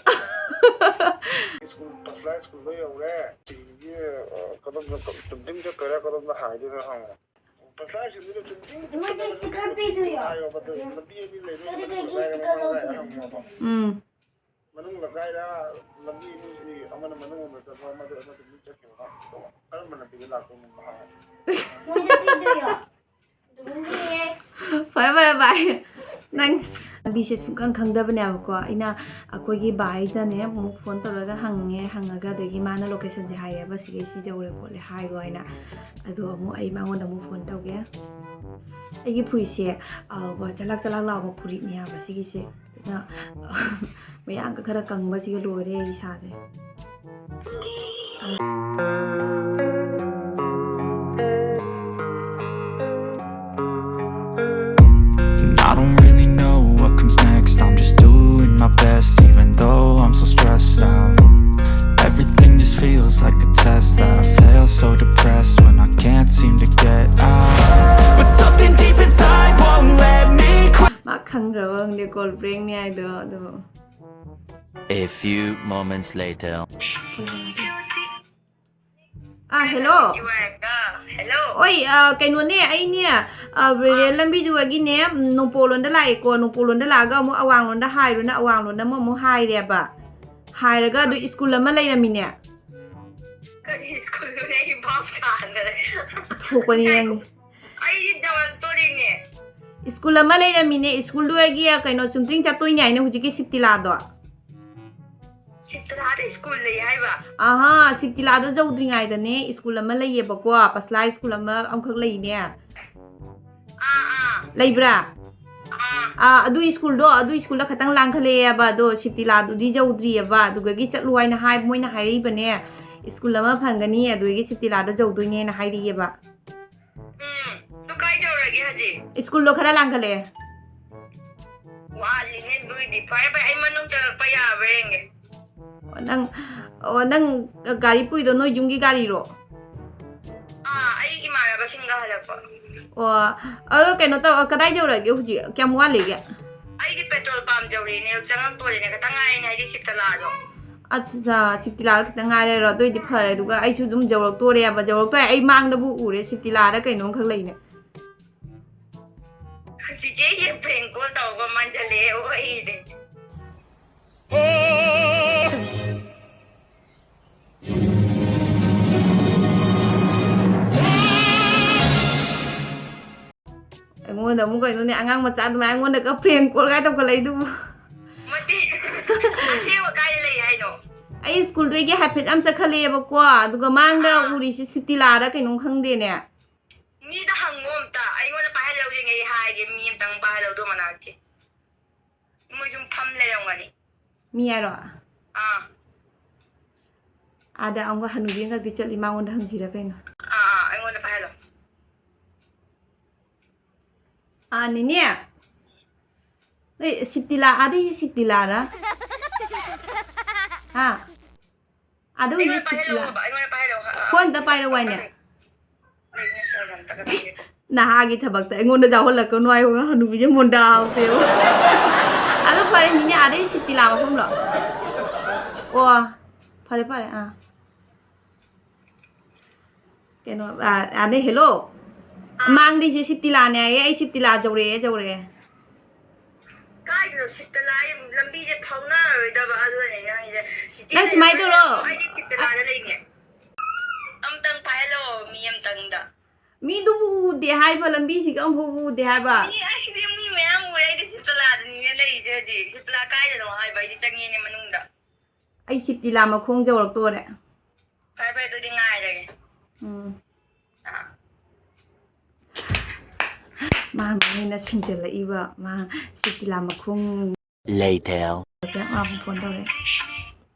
ꯁ꯭ꯀꯨꯜ, ꯐꯥꯔꯁ ꯀ꯭ꯂꯥꯁ ꯁ꯭ꯀꯨꯜꯗ ꯌꯧꯔꯦ꯫ ꯁꯤꯒꯤ, ꯑ, ꯀꯗꯣꯝꯗ, ꯆꯨꯝꯗ꯭ꯔꯤꯡ ꯆꯠꯇꯣꯏꯔꯥ, ꯀꯗꯣꯝꯗ ꯍꯥꯏꯗꯣꯏꯅꯣ ꯍꯪꯉꯣ꯫ ꯐꯥꯔꯁ ꯀ꯭ꯂꯥꯁ ꯁ꯭ꯀꯨꯜꯗꯨꯗ ꯆꯨꯝꯗ꯭ꯔꯤꯡ ꯃꯣꯏꯗ ꯆꯠꯀꯗꯕ sticker ꯄꯤꯗꯣꯏꯔꯣ? ꯍꯥꯏꯌꯣꯕ, ꯑꯗꯨ ꯂꯝꯕꯤ ꯑꯅꯤ ꯂꯩꯕ, ꯑꯗꯨꯗꯤ ꯀꯩꯒꯤ sticker ꯂꯧꯗꯣꯏꯅꯣ? ꯍꯪꯉꯣꯕ꯫ ꯎꯝ꯫ ꯃꯅꯨꯡ ꯂꯩꯀꯥꯏꯔ, ꯂꯝꯕꯤ ꯑꯅꯤꯁꯤ ꯑꯃꯅ ꯃꯅꯨꯡ ꯂꯣꯝꯗ ꯆꯠꯄ, ꯑꯃꯗ, ꯑꯃꯗ ꯆꯠꯈꯤꯕ, ꯀꯔꯝꯕ ꯂꯝꯕꯤꯗ ꯂꯥꯛꯇꯣꯏꯅꯣ ꯍꯥꯏ꯫ ꯃꯣꯏꯗ ꯄꯤꯗꯣꯏꯔꯣ? ꯑꯗꯨꯝ ꯄꯤꯌꯦ꯫ ꯐꯔꯦ, ꯐꯔꯦ, ꯚꯥꯏ꯫ ꯅꯪ ꯂꯝꯕꯤꯁꯦ ꯁꯨꯡꯈꯪ ꯈꯪꯗꯕꯅꯦꯕꯀꯣ꯫ ꯑꯩꯅ ꯑꯩꯈꯣꯏꯒꯤ ꯚꯥꯏꯗꯅꯦ ꯑꯃꯨꯛ ꯐꯣꯟ ꯇꯧꯔꯒ ꯍꯪꯉꯦ, ꯍꯪꯉꯒ ꯑꯗꯒꯤ ꯃꯥꯅ locationꯁꯦ ꯍꯥꯏꯔꯦꯕ, "ꯁꯤꯒꯩꯁꯤ ꯌꯧꯔꯦ ꯈꯣꯠꯂꯦ ꯍꯥꯏꯔꯣ" ꯍꯥꯏꯅ꯫ ꯑꯗꯣ ꯑꯃꯨꯛ ꯑꯩ ꯃꯉꯣꯟꯗ ꯑꯃꯨꯛ ꯐꯣꯟ ꯇꯧꯒꯦ꯫ ꯑꯩꯒꯤ ꯐꯨꯔꯤꯠꯁꯦ, ꯑ, ꯆꯂꯛ ꯆꯂꯛ ꯂꯥꯎꯕ ꯐꯨꯔꯤꯠꯅꯦ ꯍꯥꯏꯕ ꯁꯤꯒꯤꯁꯦ꯫ ꯑꯗꯨꯅ ꯃꯌꯥꯡꯒ ꯈꯔ ꯀꯪꯕꯁꯤꯒ ꯂꯣꯏꯔꯦ ꯑꯩ ꯏꯁꯥꯁꯦ꯫ And I don't really know what comes next. I'm just doing my best, even though I'm so stressed out. Everything just feels like a test that I fail, so depressed when I can't seem to get out. But something deep inside won't let me quit. ꯃꯥ ꯈꯪꯈ꯭ꯔꯕ ꯈꯪꯗꯦ call prankꯅꯤ ꯍꯥꯏꯗꯣ ꯑꯗꯨ꯫ A few moments later. ꯑꯥ, hello꯫ Hello. ꯑꯣꯏ, ꯑ, ꯀꯩꯅꯣꯅꯦ, ꯑꯩꯅꯦ, ꯑ, ꯔꯦꯜ ꯂꯝꯕꯤꯗꯨꯗꯒꯤꯅꯦ, ꯎꯝ, ꯅꯣꯡꯄꯣꯛꯂꯣꯝꯗ ꯂꯥꯛꯑꯦꯀꯣ, ꯅꯣꯡꯄꯣꯛꯂꯣꯝꯗ ꯂꯥꯛꯑꯒ ꯑꯃꯨꯛ ꯑꯋꯥꯡꯂꯣꯝꯗ ꯍꯥꯏꯔꯨꯅ, ꯑꯋꯥꯡꯂꯣꯝꯗ ꯑꯃꯨꯛ, ꯑꯃꯨꯛ ꯍꯥꯏꯔꯦꯕ꯫ ꯍꯥꯏꯔꯒ ꯑꯗꯨ ꯁ꯭ꯀꯨꯜ ꯑꯃ ꯂꯩꯔꯝꯃꯤꯅꯦ꯫ ꯀꯔꯤ ꯁ꯭ꯀꯨꯜꯅꯣꯅꯦ? ꯑꯩ ꯚꯥꯞ ꯇꯥꯗꯔꯦ꯫ ꯊꯣꯛꯄꯅꯤ ꯅꯪ꯫ ꯑꯩꯗꯤ ꯗꯕꯜ ꯇꯣꯔꯤꯅꯦ꯫ ꯁ꯭ꯀꯨꯜ ꯑꯃ ꯂꯩꯔꯝꯃꯤꯅꯦ, ꯁ꯭ꯀꯨꯜꯗꯨꯗꯒꯤ ꯀꯩꯅꯣ ꯆꯨꯝꯗ꯭ꯔꯤꯡ ꯆꯠꯇꯣꯏꯅꯦ ꯍꯥꯏꯅ ꯍꯧꯖꯤꯛꯀꯤ ꯁꯤꯞꯇꯤꯂꯥꯗꯣ꯫ ꯁꯤꯞꯇꯤꯂꯥꯗ ꯁ꯭ꯀꯨꯜ ꯂꯩ ꯍꯥꯏꯕ? ꯑꯍꯥ, ꯁꯤꯞꯇꯤꯂꯥꯗꯣ ꯌꯧꯗ꯭ꯔꯤꯉꯩꯗꯅꯦ ꯁ꯭ꯀꯨꯜ ꯑꯃ ꯂꯩꯌꯦꯕꯀꯣ, ꯄꯁꯂꯥ ꯁ꯭ꯀꯨꯜ ꯑꯃ ꯑꯃꯈꯛ ꯂꯩꯅꯦ꯫ ꯑꯥ ꯑꯥ꯫ ꯂꯩꯕ꯭ꯔꯥ? ꯑꯥ꯫ ꯑꯥ, ꯑꯗꯨ ꯁ꯭ꯀꯨꯜꯗꯣ, ꯑꯗꯨ ꯁ꯭ꯀꯨꯜꯗ ꯈꯇꯪ ꯂꯥꯟꯈꯠꯂꯛꯑꯦꯕ, ꯑꯗꯣ ꯁꯤꯞꯇꯤꯂꯥꯗꯨꯗꯤ ꯌꯧꯗ꯭ꯔꯤꯑꯕ, ꯑꯗꯨꯗꯒꯤ ꯆꯠꯂꯨ ꯍꯥꯏꯅ ꯍꯥꯏ, ꯃꯣꯏꯅ ꯍꯥꯏꯔꯛꯏꯕꯅꯦ, ꯁ꯭ꯀꯨꯜ ꯑꯃ ꯐꯪꯒꯅꯤ, ꯑꯗꯨꯗꯒꯤ ꯁꯤꯞꯇꯤꯂꯥꯗꯣ ꯌꯧꯗꯣꯏꯅꯦꯅ ꯍꯥꯏꯔꯛꯑꯦꯕ꯫ ꯎꯝ꯫ ꯑꯗꯨ ꯀꯥꯏ ꯌꯧꯔꯒꯦ ꯍꯧꯖꯤꯛ? ꯁ꯭ꯀꯨꯜꯗꯣ ꯈꯔ ꯂꯥꯟꯈꯠꯂꯛꯑꯦ꯫ ꯋꯥꯠꯂꯤꯅꯦ ꯑꯗꯨꯏꯗꯤ꯫ ꯐꯔꯦ ꯐꯔꯦ, ꯑꯩ ꯃꯅꯨꯡ ꯆꯪꯉꯛꯄ ꯌꯥꯕ꯭ꯔꯥ ꯌꯦꯡꯒꯦ꯫ ꯅꯪ, ꯑꯣ, ꯅꯪ ꯒꯥꯔꯤ ꯄꯨꯏꯗꯣ ꯅꯣꯏ ꯌꯨꯝꯒꯤ ꯒꯥꯔꯤꯔꯣ? ꯑꯥ, ꯑꯩ ꯏꯃꯥꯟꯅꯕꯁꯤꯡꯒ ꯍꯜꯂꯛꯄ꯫ ꯑꯣ, ꯑꯗꯣ ꯀꯩꯅꯣ ꯇꯧ, ꯀꯗꯥꯏ ꯌꯧꯔꯒꯦ ꯍꯧꯖꯤꯛ? ꯀꯌꯥꯝ ꯋꯥꯠꯂꯤꯒꯦ? ꯑꯩꯗꯤ ꯄꯦꯇ꯭ꯔꯣꯜ ꯄꯥꯝ ꯌꯧꯔꯦꯅꯦ, ꯆꯪꯉꯛꯇꯣꯔꯦꯅꯦ, ꯈꯇꯪ ꯉꯥꯏꯔꯦꯅꯦ, ꯑꯩꯗꯤ ꯁꯤꯞꯇ ꯂꯥꯛꯑꯗꯣ꯫ ꯑꯠꯆꯥ, ꯁꯤꯞꯇꯤ ꯂꯥꯛꯑꯒ ꯈꯤꯇꯪ ꯉꯥꯏꯔꯦꯔꯣ? ꯑꯗꯨꯏꯗꯤ ꯐꯔꯦ, ꯑꯗꯨꯒ ꯑꯩꯁꯨ ꯑꯗꯨꯝ ꯌꯧꯔꯛꯇꯣꯔꯦꯕ, ꯌꯧꯔꯛꯇꯣꯔꯦ, ꯑꯩ ꯃꯥꯡꯗꯕꯨ ꯎꯔꯦ, ꯁꯤꯞꯇꯤ ꯂꯥꯛꯑꯔ ꯀꯩꯅꯣꯝꯈꯛ ꯂꯩꯅꯦ꯫ ꯆꯤꯆꯦꯒꯤ prank call ꯇꯧꯕ ꯃꯥꯟꯁꯤꯜꯂꯛꯑꯦ ꯑꯩꯗꯤ꯫ ꯑꯩꯉꯣꯟꯗ ꯑꯃꯨꯛ ꯀꯩꯅꯣꯅꯦ, ꯑꯉꯥꯡ ꯃꯆꯥ ꯑꯗꯨꯃꯥꯏꯅ ꯑꯩꯉꯣꯟꯗꯒ prank call ꯀꯥꯏ ꯇꯧꯈꯠꯂꯛꯏꯗꯨꯕꯨ꯫ ꯃꯇꯦ, ꯑꯁꯦꯡꯕ ꯀꯥꯏꯗ ꯂꯩ ꯍꯥꯏꯅꯣ? ꯑꯩ ꯁ꯭ꯀꯨꯜꯗꯒꯤ ꯍꯥꯏꯐꯦꯠ ꯌꯥꯝ ꯆꯠꯈꯠꯂꯛꯑꯦꯕꯀꯣ, ꯑꯗꯨꯒ ꯃꯥꯡꯗ ꯑꯥ꯫ ꯎꯔꯤꯁꯤ ꯁꯤꯞꯇꯤꯂꯥꯔ ꯀꯩꯅꯣꯝ ꯈꯪꯗꯦꯅꯦ꯫ ꯃꯤꯗ ꯍꯪꯉꯣ ꯑꯝꯇ, ꯑꯩꯉꯣꯟꯗ ꯄꯥꯏꯍꯜꯂꯧꯁꯤꯡ ꯑꯩ ꯍꯥꯏꯒꯦ, ꯃꯤ ꯑꯝꯇꯪ ꯄꯥꯏꯍꯜꯂꯧꯗꯣ ꯃꯅꯥꯛꯇꯤ꯫ ꯃꯣꯏ ꯁꯨꯝ ꯐꯝ ꯂꯩꯔꯝꯒꯅꯤ꯫ ꯃꯤ ꯍꯥꯏꯔꯣ? ꯑꯥ꯫ ꯑꯥꯗ ꯑꯃꯨꯛ ꯍꯅꯨꯕꯤ ꯑꯃꯈꯛꯇꯤ ꯆꯠꯂꯤ, ꯃꯉꯣꯟꯗ ꯍꯪꯁꯤꯔ ꯀꯩꯅꯣ? ꯑꯥ, ꯑꯥ, ꯑꯩꯉꯣꯟꯗ ꯄꯥꯏꯍꯜꯂꯣ꯫ ꯑꯥ, ꯅꯦꯅꯦ꯫ ꯅꯣꯏ ꯁꯤꯞꯇꯤꯂꯥ, ꯑꯥꯗꯒꯤ ꯁꯤꯞꯇꯤꯂꯥꯔ? ꯍꯥ? ꯑꯥꯗ ꯍꯧꯖꯤꯛ ꯑꯩꯉꯣꯟꯗ ꯁꯤꯞꯇꯤꯂꯥ꯫ ꯄꯥꯏꯍꯜꯂꯛꯑꯣꯕ, ꯑꯩꯉꯣꯟꯗ ꯄꯥꯏꯍꯜꯂꯛꯑꯣ꯫ ꯍꯥ, ꯐꯣꯟ ꯑꯝꯇ ꯄꯥꯏꯔꯣ ꯋꯥꯏꯅꯦ꯫ ꯂꯩꯅꯦ, ꯁꯣꯔ ꯑꯝꯇ ꯀꯛꯄꯤꯒꯦ꯫ ꯅꯍꯥꯒꯤ ꯊꯕꯛꯇ ꯑꯩꯉꯣꯟꯗ ꯌꯥꯎꯍꯜꯂꯛꯀꯅꯨ ꯍꯥꯏꯌꯣ, ꯍꯅꯨꯕꯤꯁꯦ ꯃꯣꯟꯗꯥ ꯍꯥꯎꯇꯦꯕ꯫ ꯑꯗꯣ ꯐꯔꯦ, ꯅꯦꯅꯦ, ꯑꯥꯗꯩ ꯁꯤꯞꯇꯤꯂꯥ ꯃꯐꯝꯂꯣ? ꯑꯣ, ꯐꯔꯦ, ꯐꯔꯦ, ꯑꯥ꯫ ꯀꯩꯅꯣ, ꯑꯥ, ꯑꯥꯗꯩ, hello? ꯑꯥ꯫ ꯃꯥꯡꯗꯩꯁꯦ ꯁꯤꯞꯇꯤꯂꯥꯅꯦ ꯍꯥꯏꯌꯦ, ꯑꯩ ꯁꯤꯞꯇꯤꯂꯥ ꯌꯧꯔꯛꯑꯦ, ꯌꯧꯔꯛꯑꯦ꯫ ꯀꯥꯏꯗꯅꯣ ꯁꯤꯞꯇꯤꯂꯥ? ꯑꯩ ꯂꯝꯕꯤꯁꯦ ꯐꯥꯎꯅꯔꯔꯣꯏꯗꯕ, ꯑꯗꯨꯅꯅꯦ ꯅꯪꯁꯦ꯫ ꯅꯪ ꯁꯨꯃꯥꯏꯅ ꯇꯧꯔꯣ꯫ ꯑꯩꯗꯤ ꯁꯤꯞꯇꯤꯂꯥꯗ ꯂꯩꯅꯦ꯫ ꯑꯝꯇꯪ ꯄꯥꯏꯍꯜꯂꯣ, ꯃꯤ ꯑꯝꯇꯪꯗ꯫ ꯃꯤꯗꯨꯕꯨ ꯎꯗꯦ ꯍꯥꯏꯕ, ꯂꯝꯕꯤꯁꯤꯒ ꯑꯃꯐꯥꯎ ꯎꯗꯦ ꯍꯥꯏꯕ꯫ ꯃꯤ, ꯑꯩꯗꯤ ꯃꯤ ꯃꯌꯥꯝ ꯎꯏ, ꯑꯩꯗꯤ ꯁꯤꯞꯇꯤꯂꯥꯗꯅꯤꯅꯦ ꯂꯩꯔꯤꯁꯦ ꯍꯧꯖꯤꯛ꯫ ꯁꯤꯞꯇꯤꯂꯥ ꯀꯥꯏꯗꯅꯣ ꯍꯥꯏꯕ, ꯑꯩꯗꯤ ꯆꯪꯉꯦꯅꯦ ꯃꯅꯨꯡꯗ꯫ ꯑꯩ ꯁꯤꯞꯇꯤꯂꯥ ꯃꯈꯣꯡ ꯌꯧꯔꯛꯇꯣꯔꯦ꯫ ꯐꯔꯦ, ꯐꯔꯦ, ꯑꯗꯨꯗꯤ ꯉꯥꯏꯔꯒꯦ꯫ ꯎꯝ꯫ ꯑꯥ꯫ ꯃꯥ ꯃꯣꯏꯅ ꯁꯤꯡꯖꯜꯂꯛꯏꯕ, ꯃꯥ ꯁꯤꯞꯇꯤꯂꯥ ꯃꯈꯣꯡ Later. ꯃꯥꯕꯨ ꯐꯣꯟ ꯇꯧꯔꯦ꯫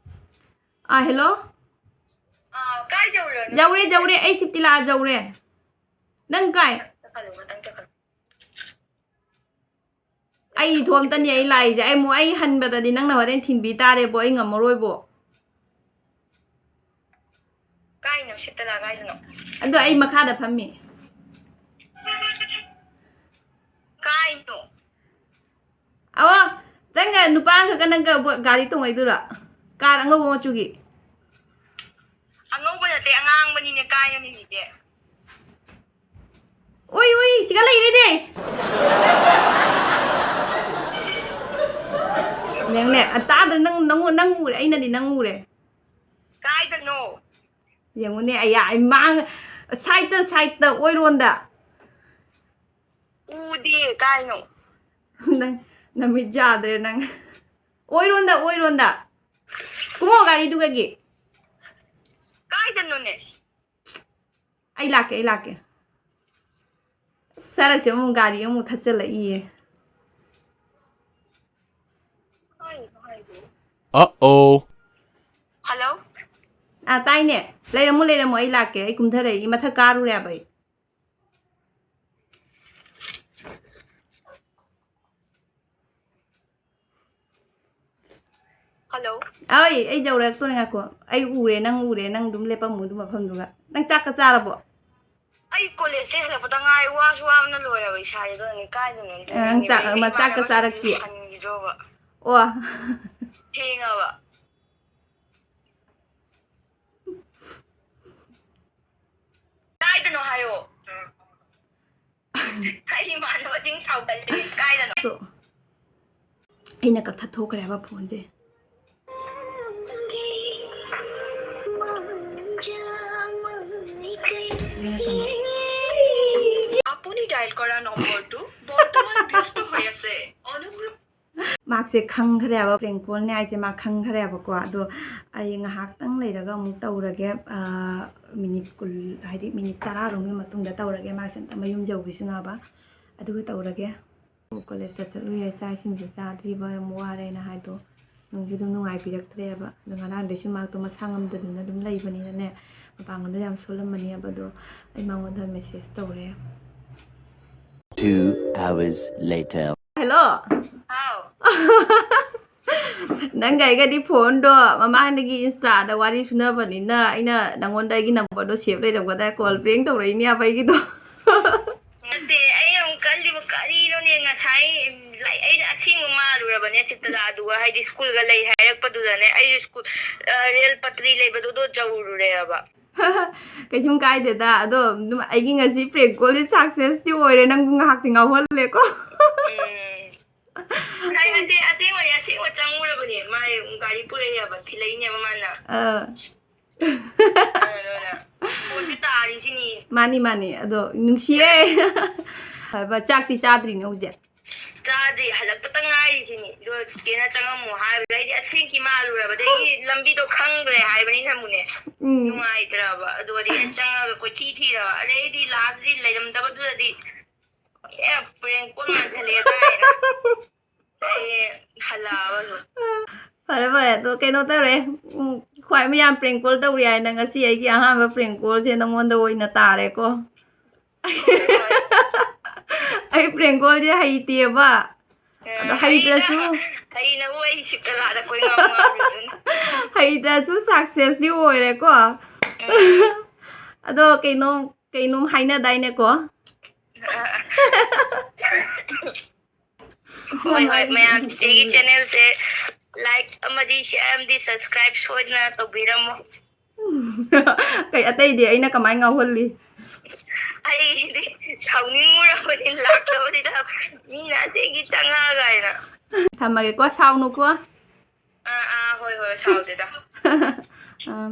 ꯑꯥ, hello? ꯑꯥ, ꯀꯥꯏ ꯌꯧꯔꯤꯅꯣ? ꯌꯧꯔꯦ, ꯌꯧꯔꯦ, ꯑꯩ ꯁꯤꯞꯇꯤꯂꯥ ꯌꯧꯔꯦ꯫ ꯅꯪ ꯀꯥꯏ? ꯆꯠꯈꯠꯂꯨ, ꯉꯥꯛꯇꯪ ꯆꯠꯈꯠꯂꯨ꯫ ꯑꯩ ꯏꯇꯣꯝꯇꯅꯦ ꯑꯩ ꯂꯥꯛꯏꯁꯦ꯫ ꯑꯩ ꯑꯃꯨꯛ, ꯑꯩ ꯍꯟꯕꯗꯗꯤ ꯅꯪꯅ ꯍꯣꯔꯦꯟ ꯊꯤꯟꯕꯤ ꯇꯥꯔꯦꯕꯣ, ꯑꯩ ꯉꯝꯃꯔꯣꯏꯕꯣ꯫ ꯁꯤꯠꯇ ꯂꯥꯛ ꯀꯥꯏꯗꯅꯣ? ꯑꯗꯣ ꯑꯩ ꯃꯈꯥꯗ ꯐꯝꯃꯤ꯫ ꯀꯥꯏꯅꯣ? ꯑꯣ, ꯅꯪꯒ ꯅꯨꯄꯥ ꯑꯃꯈꯛꯀ ꯅꯪꯒ ꯕꯣ-, ꯒꯥꯔꯤ ꯇꯣꯡꯉꯛꯏꯗꯨꯔꯣ? ꯀꯥꯔ ꯑꯉꯧꯕ ꯃꯆꯨꯒꯤ? ꯑꯉꯧꯕ ꯅꯠꯇꯦ, ꯑꯉꯥꯡꯕꯅꯤꯅꯦ, ꯀꯥꯏꯅꯣꯅꯦ ꯁꯤꯗꯤ? ꯎꯏ, ꯎꯏ, ꯁꯤꯒ ꯂꯩꯔꯦꯅꯦ꯫ ꯅꯪꯅꯦ, ꯑ, ꯇꯥꯗ꯭ꯔ? ꯅꯪ, ꯅꯪ, ꯅꯪ ꯎꯔꯦ, ꯑꯩꯅꯗꯤ ꯅꯪ ꯎꯔꯦ꯫ ꯀꯥꯏꯗꯅꯣ? ꯌꯦꯡꯉꯨꯅꯦ, ꯑꯌꯥ, ꯑꯩ ꯃꯥꯡ-, side ꯇ, side ꯇ, ꯑꯣꯏꯔꯣꯝꯗ꯫ ꯎꯗꯤꯌꯦ, ꯀꯥꯏꯅꯣ? ꯅꯪ ꯅꯃꯤꯠ ꯌꯥꯗ꯭ꯔꯦ ꯅꯪ꯫ ꯑꯣꯏꯔꯣꯝꯗ, ꯑꯣꯏꯔꯣꯝꯗ꯫ ꯀꯨꯝꯃꯣ ꯒꯥꯔꯤꯗꯨꯒꯒꯤ꯫ ꯀꯥꯏꯗꯅꯣꯅꯦ? ꯑꯩ ꯂꯥꯛꯀꯦ, ꯑꯩ ꯂꯥꯛꯀꯦ꯫ ꯑꯁ, ꯁꯔꯛꯁꯦ ꯑꯃꯨꯛ ꯒꯥꯔꯤ ꯑꯃꯨꯛ ꯊꯠꯆꯜꯂꯛꯏꯌꯦ꯫ ꯀꯥꯏꯗꯅꯣ ꯍꯥꯏꯁꯤꯕꯣ? Uh-oh. ꯍꯜꯂꯣ? ꯑꯥ, ꯇꯥꯏꯅꯦ꯫ ꯂꯩꯔꯝꯃꯣ, ꯂꯩꯔꯝꯃꯣ, ꯑꯩ ꯂꯥꯛꯀꯦ꯫ ꯑꯩ ꯀꯨꯝꯊꯔꯛꯏ, ꯃꯊꯛ ꯀꯥꯔꯨꯔꯦ ꯍꯥꯏꯕ ꯑꯩ꯫ ꯍꯜꯂꯣ? ꯑꯩ, ꯑꯩ ꯌꯧꯔꯛꯇꯣꯔꯦ, ꯉꯥꯏꯈꯣ꯫ ꯑꯩ ꯎꯔꯦ, ꯅꯪ ꯎꯔꯦ, ꯅꯪ ꯑꯗꯨꯝ ꯂꯦꯞꯄꯝꯃꯨ ꯑꯗꯨ ꯃꯐꯝꯗꯨꯒ꯫ ꯅꯪ ꯆꯥꯛꯀ ꯆꯥꯔꯕꯣ? ꯑꯩ ꯀꯣꯂꯦꯖꯇꯩ ꯍꯜꯂꯛꯄꯗ ꯉꯥꯏ, ꯋꯥꯁꯨ ꯋꯥꯕꯅ ꯂꯣꯏꯔꯕ ꯏꯁꯥꯁꯦ, ꯑꯗꯨꯅꯅꯦ ꯀꯥꯏꯗꯅꯣ ꯑ, ꯅꯪ ꯆꯥꯛ-, ꯂꯩꯔꯤꯁꯦ꯫ ꯃ-, ꯆꯥꯛꯀ ꯏꯃꯥꯟꯅꯕꯁꯤꯡꯁꯨ ꯆꯥꯔꯛꯇꯦ? ꯁꯪꯈꯤꯗ꯭ꯔꯣꯕ꯫ ꯑꯣ꯫ ꯊꯦꯡꯉꯕ꯫ ꯀꯥꯏꯗꯅꯣ ꯍꯥꯏꯌꯣ꯫ ꯑꯩ ꯏꯃꯥꯟꯅꯕꯁꯤꯡ ꯁꯥꯎꯒꯜꯂꯦ꯫ ꯀꯥꯏꯗꯅꯣ? ꯑꯩꯅ ꯀꯛꯊꯠ ꯊꯣꯛꯈ꯭ꯔꯦ ꯍꯥꯏꯕ ꯐꯣꯟꯁꯦ꯫ আপুনি ডায়েল কৰা নম্বৰটো বৰ্তমান ব্যস্ত হৈ আছে। অনুগ্ৰহ ꯃꯥꯁꯦ ꯈꯪꯈ꯭ꯔꯦꯕ, prank call ꯅꯦ ꯍꯥꯏꯁꯦ ꯃꯥ ꯈꯪꯈ꯭ꯔꯦꯕꯀꯣ꯫ ꯑꯗꯣ ꯑꯩ ꯉꯥꯏꯍꯥꯛꯇꯪ ꯂꯩꯔꯒ ꯑꯃꯨꯛ ꯇꯧꯔꯒꯦ꯫ ꯑꯥ, ꯃꯤꯅꯤꯠ ꯀꯨꯟ, ꯍꯥꯏꯗꯤ ꯃꯤꯅꯤꯠ ꯇꯔꯥꯔꯣꯝꯒꯤ ꯃꯇꯨꯡꯗ ꯇꯧꯔꯒꯦ꯫ ꯃꯥꯁꯦ ꯑꯝꯇ ꯃꯌꯨꯝ ꯌꯧꯈꯤꯁꯅꯣꯕ, ꯑꯗꯨꯒ ꯇꯧꯔꯒꯦ꯫ ꯀꯣꯂꯦꯖ ꯆꯠ ꯆꯠꯂꯨꯏ, ꯆꯥꯛ ꯏꯁꯤꯡꯁꯨ ꯆꯥꯗ꯭ꯔꯤꯕ, ꯌꯥꯝ ꯋꯥꯔꯦꯅ ꯍꯥꯏꯗꯣ꯫ ꯅꯨꯡꯁꯨ ꯑꯗꯨꯝ ꯅꯨꯡꯉꯥꯏꯕꯤꯔꯛꯇ꯭ꯔꯦꯕ꯫ ꯑꯗꯣ ꯉꯔꯥꯡꯗꯩꯁꯨ ꯃꯥꯗꯣ ꯃꯁꯥ ꯉꯝꯗꯗꯅ ꯑꯗꯨꯝ ꯂꯩꯕꯅꯤꯅꯅꯦ, ꯃꯄꯥꯡꯒꯜꯗꯣ ꯌꯥꯝ ꯁꯣꯜꯂꯝꯃꯅꯦꯕ꯫ ꯑꯗꯣ ꯑꯩ ꯃꯉꯣꯟꯗ message ꯇꯧꯔꯦ꯫ Two hours later. ꯍꯦꯜꯂꯣ꯫ ꯍꯥꯎ꯫ ꯅꯪꯒ ꯑꯩꯒꯗꯤ ꯐꯣꯟꯗꯣ ꯃꯃꯥꯡꯗꯒꯤ ꯏꯟꯁꯇꯥꯗ ꯋꯥꯔꯤ ꯁꯨꯅꯕꯅꯤꯅ ꯑꯩꯅ ꯅꯪꯉꯣꯟꯗ ꯑꯩꯒꯤ ꯅꯝꯕꯔꯗꯣ ꯁꯦꯞ ꯂꯩꯔꯝꯒꯗꯥꯏ, ꯀꯣꯜ ꯄ꯭ꯔꯦꯡ ꯇꯧꯔꯛꯏꯅꯦ ꯍꯥꯏꯕ ꯑꯩꯒꯤꯗꯣ꯫ ꯅꯠꯇꯦ, ꯑꯩ ꯑꯃꯨꯛ ꯈꯜꯂꯤꯕ ꯀꯔꯤꯅꯣꯅꯦ, ꯉꯁꯥꯏ ꯂꯥꯏ-, ꯑꯩꯅ ꯑꯁꯦꯡꯕ ꯃꯥꯜꯂꯨꯔꯕꯅꯦ ꯆꯤꯇ꯭ꯔꯂꯥꯗꯨꯒ, ꯍꯥꯏꯗꯤ ꯁ꯭ꯀꯨꯜꯒ ꯂꯩ ꯍꯥꯏꯔꯛꯄꯗꯨꯗꯅꯦ ꯑꯩꯁꯨ ꯁ꯭ꯀꯨꯜ, ꯑ, ꯔꯦꯜ ꯄꯇ꯭ꯔꯤ ꯂꯩꯕꯗꯨꯗꯣ ꯌꯧꯔꯨꯔꯦꯕ꯫ ꯀꯩꯁꯨꯝ ꯀꯥꯏꯗꯦꯗ꯫ ꯑꯗꯣ ꯑꯗꯨꯝ ꯑꯩꯒꯤ ꯉꯁꯤ ꯄ꯭ꯔꯦꯡ ꯀꯣꯜꯗꯤ ꯁꯛꯁꯦꯁꯇꯤ ꯑꯣꯏꯔꯦ, ꯅꯪꯕꯨ ꯉꯥꯏꯍꯥꯛꯇꯤ ꯉꯥꯎꯍꯜꯂꯦꯀꯣ꯫ ꯎꯝ꯫ ꯍꯥꯏ ꯅꯠꯇꯦ, ꯑꯁꯦꯡꯕꯅꯦ, ꯑꯁꯦꯡꯕ ꯆꯪꯉꯨꯔꯕꯅꯦ꯫ ꯃꯥꯏ ꯒꯥꯔꯤ ꯄꯨꯔꯛꯑꯦꯕ, ꯊꯤꯜꯂꯛꯏꯅꯦꯕ ꯃꯥꯅ꯫ ꯑꯥ꯫ ꯑꯗꯨꯅ ꯄꯣꯠꯁꯨ ꯇꯥꯔꯤꯁꯤꯅꯤ꯫ ꯃꯥꯅꯤ, ꯃꯥꯅꯤ꯫ ꯑꯗꯣ ꯅꯨꯡꯁꯤꯌꯦ꯫ ꯍꯥꯏꯕ, ꯆꯥꯛꯇꯤ ꯆꯥꯗ꯭ꯔꯤꯅꯦ ꯍꯧꯖꯤꯛ꯫ ꯆꯥꯗ꯭ꯔꯤ, ꯍꯜꯂꯛꯄꯇ ꯉꯥꯏꯔꯤꯁꯤꯅꯤ꯫ ꯑꯗꯣ ꯆꯤꯆꯦꯅ ꯆꯪꯉꯝꯃꯣ ꯍꯥꯏꯕꯗ ꯑꯩꯗꯤ ꯑꯁꯦꯡꯀꯤ ꯃꯥꯜꯂꯨꯔꯕ꯫ ꯑꯗꯒꯤ ꯂꯝꯕꯤꯗꯣ ꯈꯪꯗ꯭ꯔꯦ ꯍꯥꯏꯕꯅꯤꯅ ꯑꯃꯨꯛꯅꯦ, ꯎꯝ꯫ ꯅꯨꯡꯉꯥꯏꯇ꯭ꯔꯕ꯫ ꯑꯗꯨꯒꯗꯤ ꯑꯩꯅ ꯆꯪꯉꯒ ꯀꯣꯏꯊꯤ ꯊꯤꯔꯕ꯫ ꯑꯗꯩꯗꯤ ꯂꯥꯁꯇꯗꯤ ꯂꯩꯔꯝꯗꯕꯗꯨꯗꯗꯤ ꯑꯦ, ꯄ꯭ꯔꯦꯡ ꯀꯣꯜ ꯃꯥꯟꯁꯜꯂꯛꯑꯦ ꯇꯥꯏꯅ꯫ ꯑꯩ ꯍꯜꯂꯛꯑꯕ ꯑꯗꯨꯝ꯫ ꯐꯔꯦ, ꯐꯔꯦ꯫ ꯑꯗꯣ ꯀꯩꯅꯣ ꯇꯧꯔꯦ꯫ ꯎꯝ, ꯈ꯭ꯋꯥꯏ ꯃꯌꯥꯝ ꯄ꯭ꯔꯦꯡ ꯀꯣꯜ ꯇꯧꯔꯤ ꯍꯥꯏꯅ ꯉꯁꯤ ꯑꯩꯒꯤ ꯑꯍꯥꯟꯕ ꯄ꯭ꯔꯦꯡ ꯀꯣꯜꯁꯦ ꯅꯪꯉꯣꯟꯗ ꯑꯣꯏꯅ ꯇꯥꯔꯦꯀꯣ꯫ ꯑꯩ ꯄ꯭ꯔꯦꯡ ꯀꯣꯜꯁꯦ ꯍꯩꯇꯦꯕ꯫ ꯑꯗꯣ ꯑ, ꯍꯩꯇ꯭ꯔꯁꯨ ꯍꯩꯅ-, ꯍꯩꯅꯕꯨ ꯑꯩ ꯁꯤꯞꯇ ꯂꯥꯛꯑꯗ ꯀꯣꯏ ꯉꯥꯎ ꯉꯥꯎꯔꯤꯗꯨꯅꯤ꯫ ꯍꯩꯇ꯭ꯔꯁꯨ ꯁꯛꯁꯦꯁꯇꯤ ꯑꯣꯏꯔꯦꯀꯣ꯫ ꯎꯝ꯫ ꯑꯗꯣ ꯀꯩꯅꯣ, ꯀꯩꯅꯣꯝ ꯍꯥꯏꯅꯗꯥꯏꯅꯦꯀꯣ? ꯍꯣꯏ, ꯍꯣꯏ, ꯃꯌꯥꯝ ꯆꯤꯆꯦꯒꯤ ꯆꯦꯅꯦꯜꯁꯦ ꯂꯥꯏꯛ ꯑꯃꯗꯤ ꯁꯤꯌꯔ ꯑꯃꯗꯤ ꯁꯕꯁꯀ꯭ꯔꯥꯏꯕ ꯁꯣꯏꯗꯅ ꯇꯧꯕꯤꯔꯝꯃꯣ꯫ ꯀꯩ ꯑꯇꯩꯗꯤ ꯑꯩꯅ ꯀꯃꯥꯏ ꯉꯥꯎꯍꯜꯂꯤ? ꯑꯩꯗꯤ ꯁꯥꯎꯅꯤꯡꯉꯨꯔꯕꯅꯤ, ꯂꯥꯛꯇꯕꯗꯨꯗ ꯃꯤꯅ ꯑꯁꯦꯡꯒꯤ ꯆꯪꯉꯛꯑꯒ ꯍꯥꯏꯅ꯫ ꯊꯝꯃꯒꯦꯀꯣ, ꯁꯥꯎꯅꯨꯀꯣ꯫ ꯑꯥ, ꯑꯥ, ꯍꯣꯏ, ꯍꯣꯏ, ꯁꯥꯎꯗꯦꯗ꯫ ꯑꯥ꯫